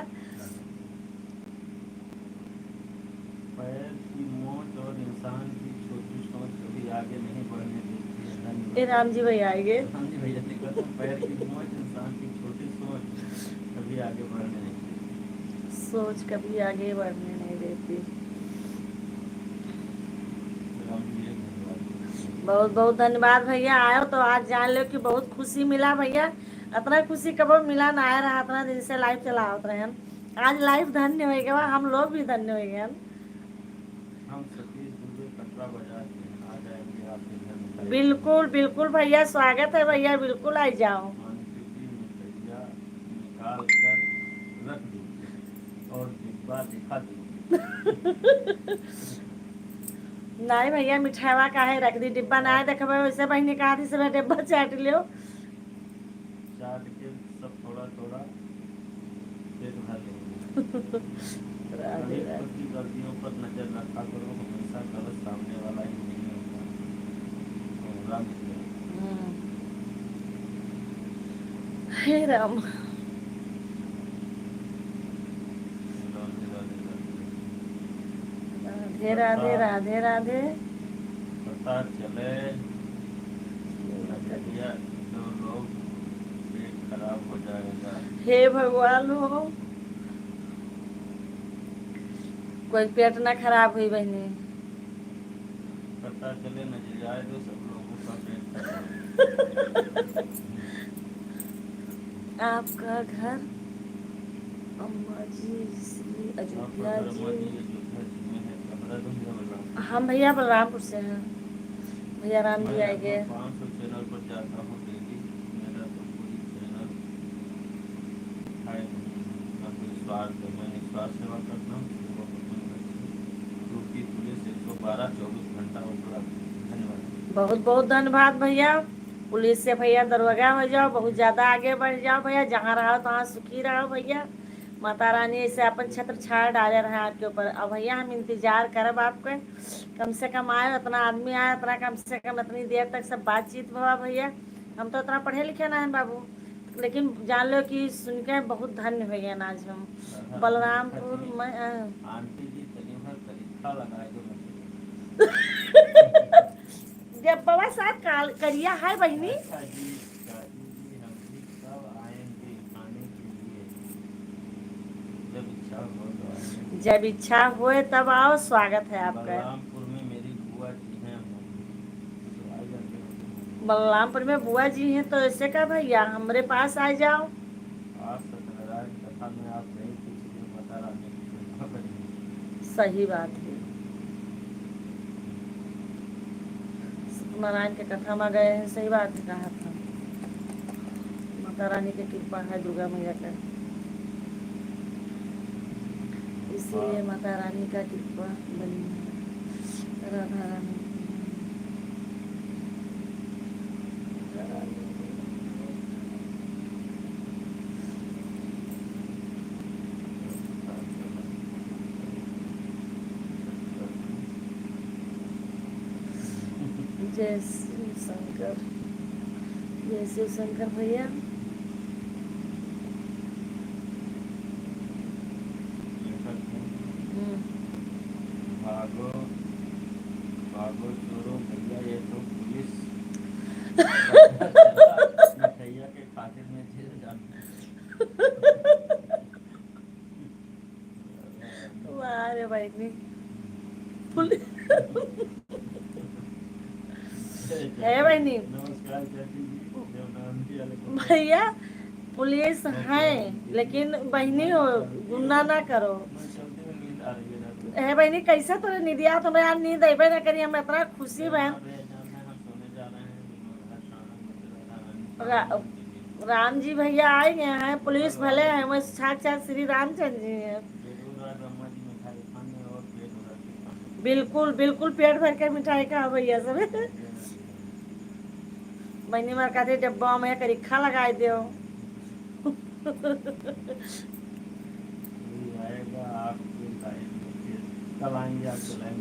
पैर की मोच और इंसान की छोटी सोच कभी आगे नहीं बढ़ने देती है। धन्यवाद। ए राम जी भैया आएंगे। राम जी भैया ने कहा था, पैर की मोच इंसान की छोटी सोच कभी आगे बढ़ने नहीं देती। सोच कभी आगे बढ़ने नहीं देती। राम जी एक धन्यवाद। बहुत बहुत धन्यवाद भैया, आयो तो आज जान लो कि बहुत खुशी मिला भैया। इतना खुशी कबो मिला ना आया रहा, इतना दिन से लाइव चलावत रहे हैं। आज लाइफ धन्य होइ गवा, हम लोग भी धन्य होइ गए। हम सतीश दुबे कटरा बाजार से हैं, आ जाएंगे आपके घर मिठाई। बिल्कुल, बिल्कुल भैया, स्वागत है भैया, बिल्कुल आ जाओ। आंटी जी, मिठाइया निकाल कर रख दीजिए और डिब्बा दिखा दीजिए। नहीं भैया, मिठाइवा काहे रख दी, डिब्बा ना देखबे, वैसे बहिनी कहा थी सब डिब्बा चाट लियो। चाट के सब थोड़ा थोड़ा पेट भर लेंगे। राधे कभी राधे। खुद की गलतियों पर नजर रखा करो, हमेशा गलत सामने वाला ही नहीं होता। और राम जी। हम्म। हे राम। राधे राधे राधे। राधे राधे, राधे राधे। पता चले नजरिया, जो लोग पेट खराब हो जाएगा। हे भगवान हो, कोई पेट ना खराब हुई बहिनी। पता चले नजरिया, जो सब लोगों का पेट खराब। आपका घर अम्मा जी, श्री अयोध्या जी। हम भैया बलरामपुर से हैं। भैया राम जी आएंगे। पाँच सौ चैनल पर जाता हूँ डेली, मेरा तो कोई चैनल है नहीं, ना कोई स्वार्थ है, मैं निस्वार्थ सेवा करता हूँ, सेवा को कोई नहीं। यूपी पुलिस एक सौ बारह चौबीस घंटा उपलब्ध। धन्यवाद। बहुत बहुत धन्यवाद भैया। पुलिस से भैया दरोगा हो जाओ, बहुत ज्यादा आगे बढ़ जाओ भैया, जहाँ रहो तहाँ सुखी रहो भैया। माता रानी ऐसे अपन छत्र छाया डाले रहे आपके ऊपर। अब भैया हम इंतजार करब आपके, कम से कम आए, इतना आदमी आए, इतना कम से कम इतनी देर तक सब बातचीत भवा भैया। हम तो इतना पढ़े लिखे ना हैं बाबू, लेकिन जान लो कि सुन के बहुत धन्य हो गए आज हम। बलरामपुर में, अ, आंटी जी तनी भर करिखा लगा दो। जब बाबा साहब काल करिया है बहिनी। अच्छा जी, काजू जी, हम भी कब आएंगे खाने के लिए? जब इच्छा हो तो आएंगे। जब इच्छा होए तब आओ, स्वागत है आपका। बलरामपुर में मेरी बुआ जी हैं, हम तो आ जाते हैं। बलरामपुर में बुआ जी हैं तो ऐसे का भैया, हमरे पास आ जाओ। आज सत्यनारायण कथा में आप गई थी, इसलिए माता रानी की कृपा बनी। सही बात है, सत्यनारायण के कथा में गए हैं, सही बात है, कहा था। माता रानी की कृपा है, दुर्गा मैया का, इसीलिए हाँ। माता रानी का कृपा बनी है। राधा रानी। राधा रानी। जय शिव शंकर, जय शिव शंकर भैया। हम्म। भागो, भागो चोरों भैया, ये तो पुलिस। मिठाइया के खातिर मैं जेल जाना। वाह रे बहिनी। पुल-, हे बहिनी। नमस्कार चाची जी, देवनारायण जी वाले को। भैया, पुलिस है, लेकिन बहिनी हो, गुंडा ना करो। मैं चलते में नींद आ रही है रात में। हे बहिनी, कैसे तोरे नींद आवत? हमरा यार नींद अइबे ना करी, हम इतना खुशी बहन। रा-, राम जी भैया आए गए हैं, पुलिस भले हैं, वो साक्षात श्री रामचंद्र जी हैं। बिल्कुल, बिल्कुल पेट भर के मिठाई खाओ भैया सब। बहिनी मार कहते डब्बा में करिखा लगाए दो।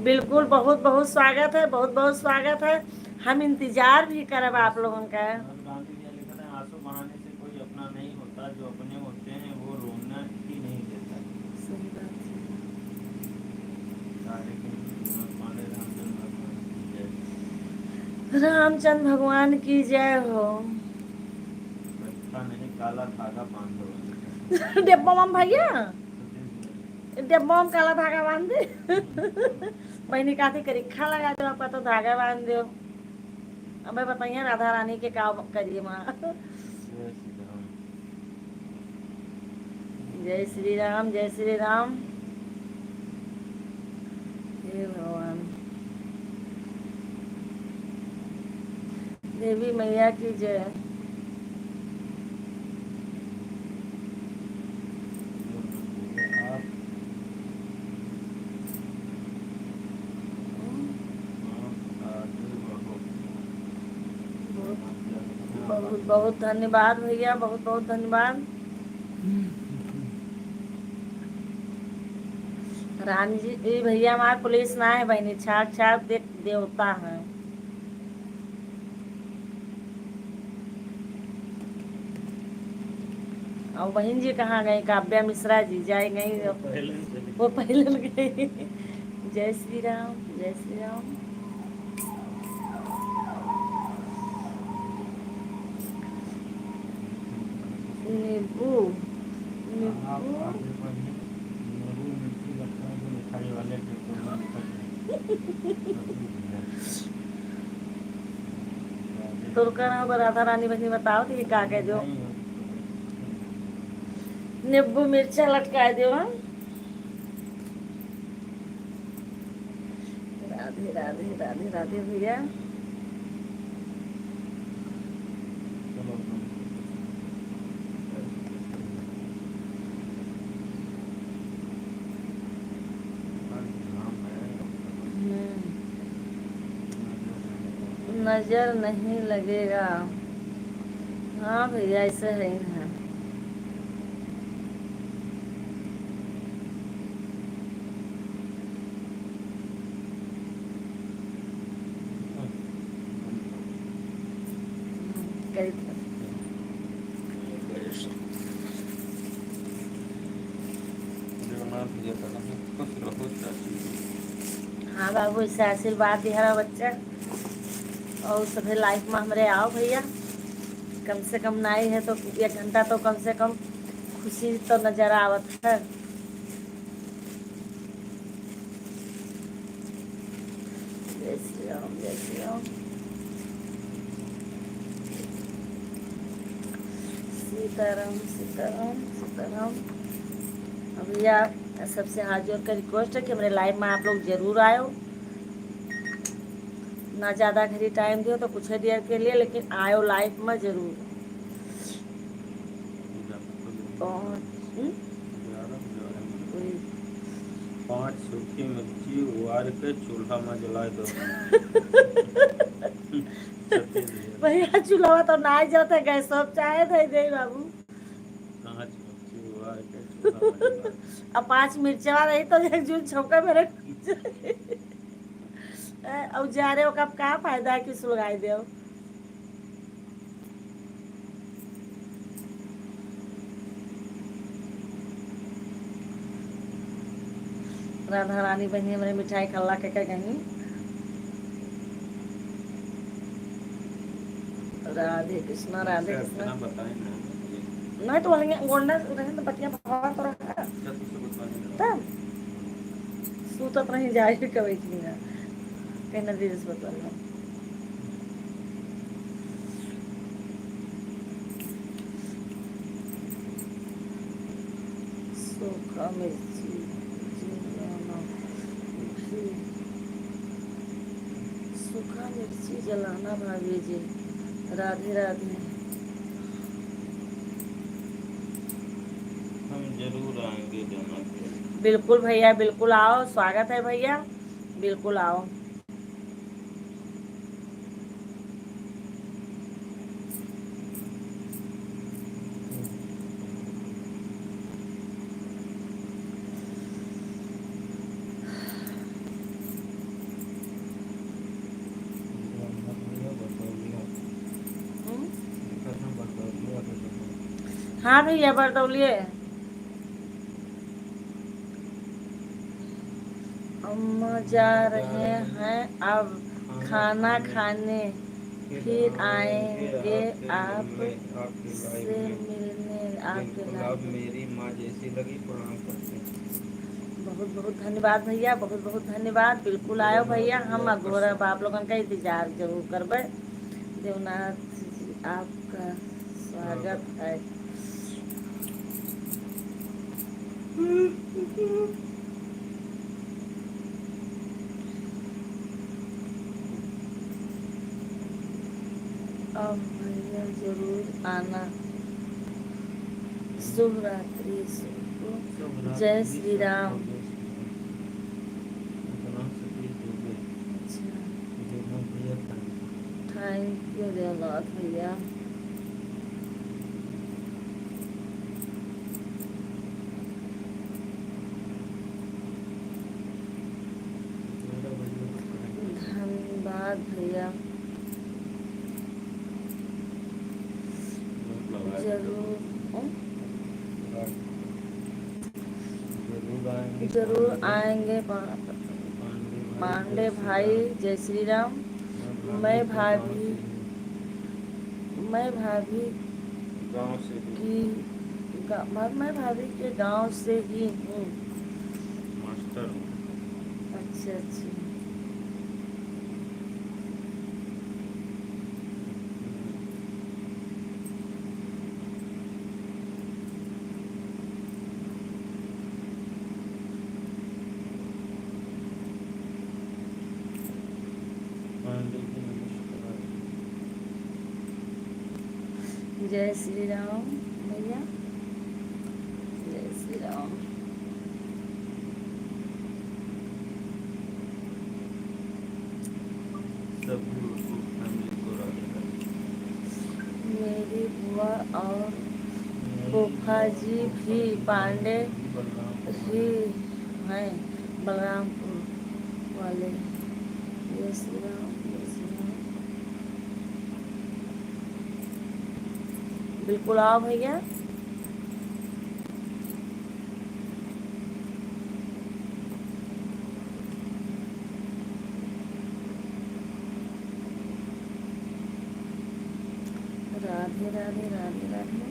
बिल्कुल, बहुत बहुत स्वागत है, बहुत बहुत स्वागत है। हम इंतजार भी करब आप लोगन का। आंसू बहाने से कोई अपना नहीं होता, जो अपने होते हैं वो रोना ही नहीं देता। सही बात है। रामचंद्र भगवान की जय हो। कत्था नहीं, काला धागा बांधो। डेब्बा माम भैया, डेब्बा माम काला धागा बांध दे। बहिनी काथी करी, खा लगा दो, आपका तो धागा बांध दो। अबे बताइए राधा रानी के का करिए माँ। जय श्री राम। जय श्री राम, जय श्री राम। हे भगवान। देवी मैया की जय। बहुत, बहुत धन्यवाद भैया, बहुत बहुत धन्यवाद। राम जी, ई भैया हमार पुलिस ना है बहिनी, साक्षात दे-, देवता है। और बहिन जी कहाँ गई? काव्या मिश्रा जी जाए गई, वो पहले चली। वो पहले गई। जय श्री राम, जय श्री राम। नींबू, नींबू। तोर का नाम बा राधा रानी बहिनी, बताओ तो ये का कह दो। नींबू मिर्चा लटकाए दो, हाँ? राधे, राधे, राधे, राधे भैया। हम्म। नजर नहीं लगेगा। हाँ भैया, ऐसे है ही ना। हाँ बाबू, ऐसे आशीर्वाद दिया रहा बच्चा। और सभे live में हमरे आओ भैया, कम से कम नाई है तो एक घंटा तो कम से कम खुशी तो नजर आवत है। जय श्री राम, जय श्री राम। सीताराम, सीताराम, सीताराम। अब भैया सबसे हाथ जोड़ के request है कि हमरे live में आप लोग जरूर आयो। ना ज्यादा घड़ी time दियो तो कुछ देर के लिए, लेकिन आयो live में जरूर। पाँच, हम्म? वही। पाँच सूखी मिर्ची उबार के चूल्हा में जलाए दो। भैया, चूल्हा तो ना ही जाता, गैस सब चाहे दे दे बाबू। पाँच मिर्ची उबार के चूल्हा में जलाए दो। अब पाँच मिर्चवा रही तो एक जून छौका में रख। ए, अब जा रहे हो, अब का फायदा है कि सुलगाई दे? राधा रानी बहिनी हमरे मिठाई खल्ला के के गई। राधे कृष्णा, राधे कृष्णा। बताए ना। नहीं तो वहीं गोंडा रहे तो बतिया भावा तो रहा। तब सूतत नहीं जाए कभी की ना। कहना दीदी से बता लो। सूखा मिर्ची जलाना, सूखा मिर्ची जलाना भाभी जी। राधे राधे। हम जरूर आएंगे जमा के। बिल्कुल भैया, बिल्कुल आओ, स्वागत है भैया, बिल्कुल आओ। हाँ भैया, बरदौलिए। अम्मा जा रहे हैं अब खाना खाने, फिर आएंगे आप से मिलने आपके live में। मेरी माँ जैसी लगी, प्रणाम करते हैं। बहुत बहुत धन्यवाद भैया, बहुत बहुत धन्यवाद। बिल्कुल आयो भैया, हम अगोरा बाप लोगन का इंतजार जरूर करबे। देवनाथ जी, आपका स्वागत है। अब भैया जरूर आना। शुभ रात्रि, शुभ, शुभ रात्रि, जय श्री राम। अच्छा। Thank you देवनाथ भैया। धन्यवाद भैया। जरूर, जरूर आएंगे पा-, पांडे भाई, जय श्री राम। मैं भाभी, मैं भाभी गांव से ही। की, गा-, मैं भाभी के गांव से ही हूँ। मास्टर हूँ। अच्छा, अच्छा। जय श्री राम भैया, जय श्री राम। सभी उर्दू family को राधे राधे। मेरी बुआ और फूफा जी भी पांडे ही हैं, बलरामपुर वाले। जय श्री राम, जय श्री राम। बिल्कुल आओ भैया। राधे राधे, राधे राधे।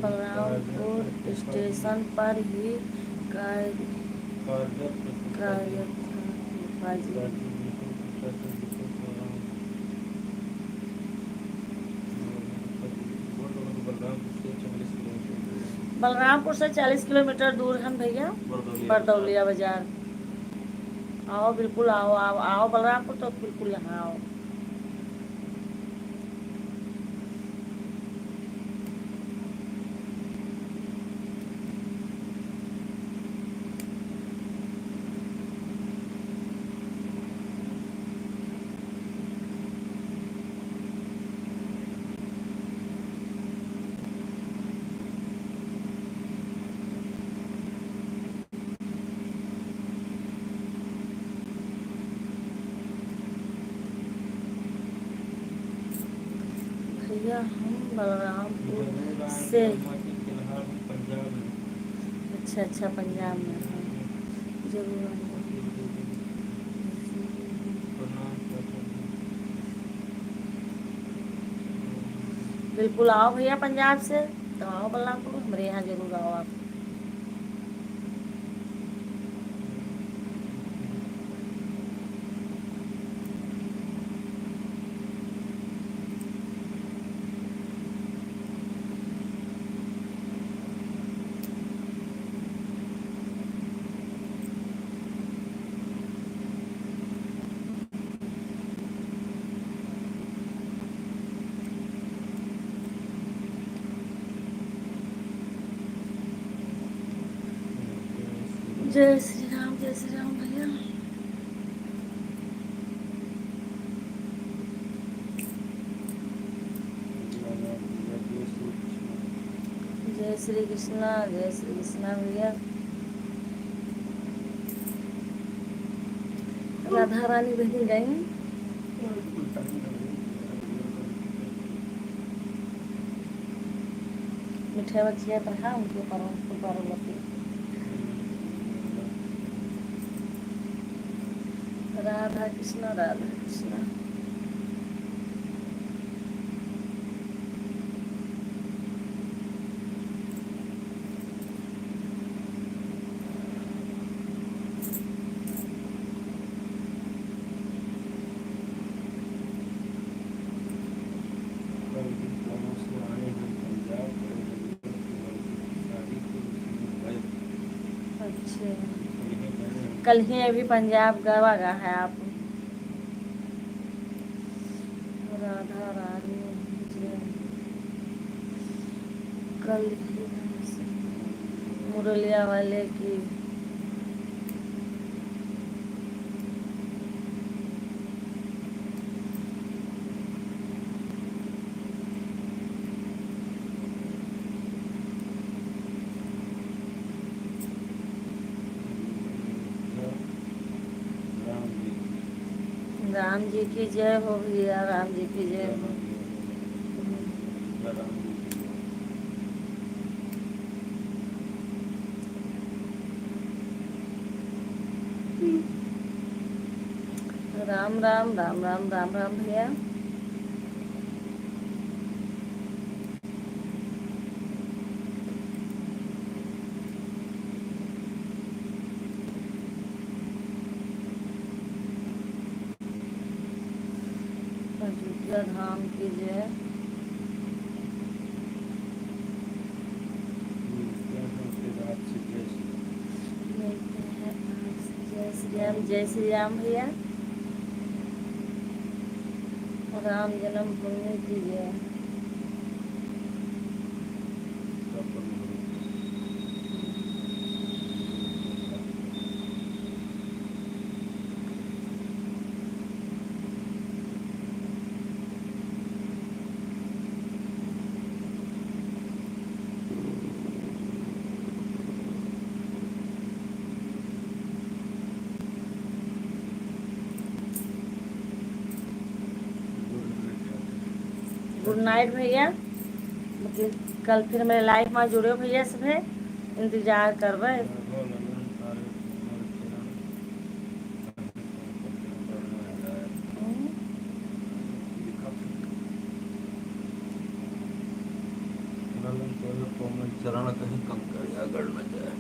बलरामपुर स्टेशन पर ही कार्य-, कार्यरत फूफा जी। बलरामपुर से चालीस किलोमीटर दूर हन भैया, बरदौलिया बरदौलिया बाजार। बाजार। आओ, बिल्कुल आओ, आओ, आओ बलरामपुर तो बिल्कुल यहाँ आओ। भैया, हम बलरामपुर जरूर आएंगे से। अम्मा जी, फिलहाल हम पंजाब में। अच्छा, अच्छा, पंजाब में, हाँ। जरूर आएंगे। प्रणाम, प्रणाम। बिल्कुल आओ भैया, पंजाब से तो आओ बलरामपुर, हमरे यहाँ जरूर आओ आप। जय श्री राम, जय श्री राम भैया। जय श्री कृष्णा, जय श्री कृष्णा भैया। राधा रानी बहिन गई। मिठे बच्चिया पर, हाँ, उनके पर, उनको पर लगे। राधा कृष्णा, राधा कृष्णा। अच्छा, कल ही अभी पंजाब गवा गा है आप। राधा रानी जय। कल ही मुरलिया वाले की। राम जी की जय हो भैया, राम जी की जय हो। राम राम, राम राम, राम राम भैया। अयोध्या धाम की जय। मिलते हैं फिर आपसे, जय श्री राम। मिलते हैं आपसे, जय श्री राम, जय श्री राम भैया। राम जन्मभूमि की जय। गुड नाइट भैया, मतलब कल फिर मेरे लाइव में जुड़े भैया सभे, इंतजार करबे। हम्म। कोमल चरण कहीं कंकड़ अगड़ न जाए।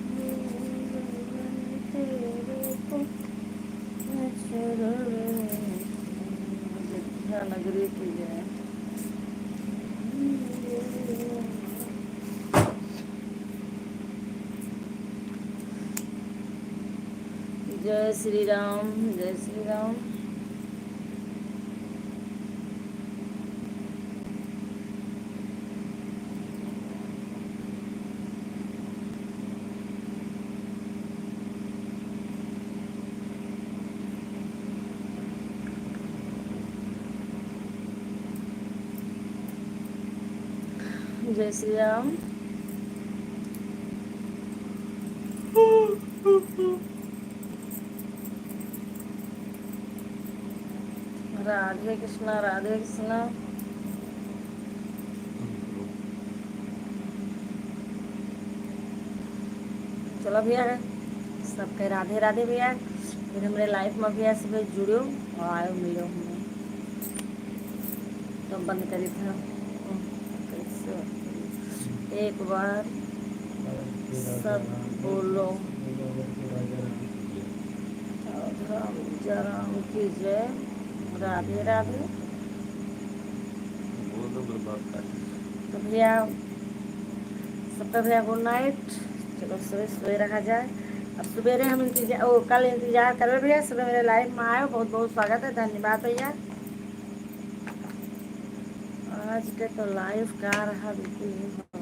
हम्म। अयोध्या नगरी की जय। जय श्री राम, जय श्री राम। जय श्री राम। राधे कृष्णा, राधे कृष्णा। चलो भैया, सबके राधे राधे भैया। फिर हमरे live में भैया सब जुड़ो और आयो मिलो हमें। तो बंद करी था। एक बार सब बोलो। राम जय राम की जय। राधे राधे। तो भैया, सबका भैया good night। चलो सुबह सोए रहा जाए। अब सवेरे हम इंतजार, ओ, कल इंतजार करबे भैया, सुबह मेरे live में आयो। बहुत बहुत स्वागत है, धन्यवाद भैया। आज के तो live का रहा बिल्कुल ही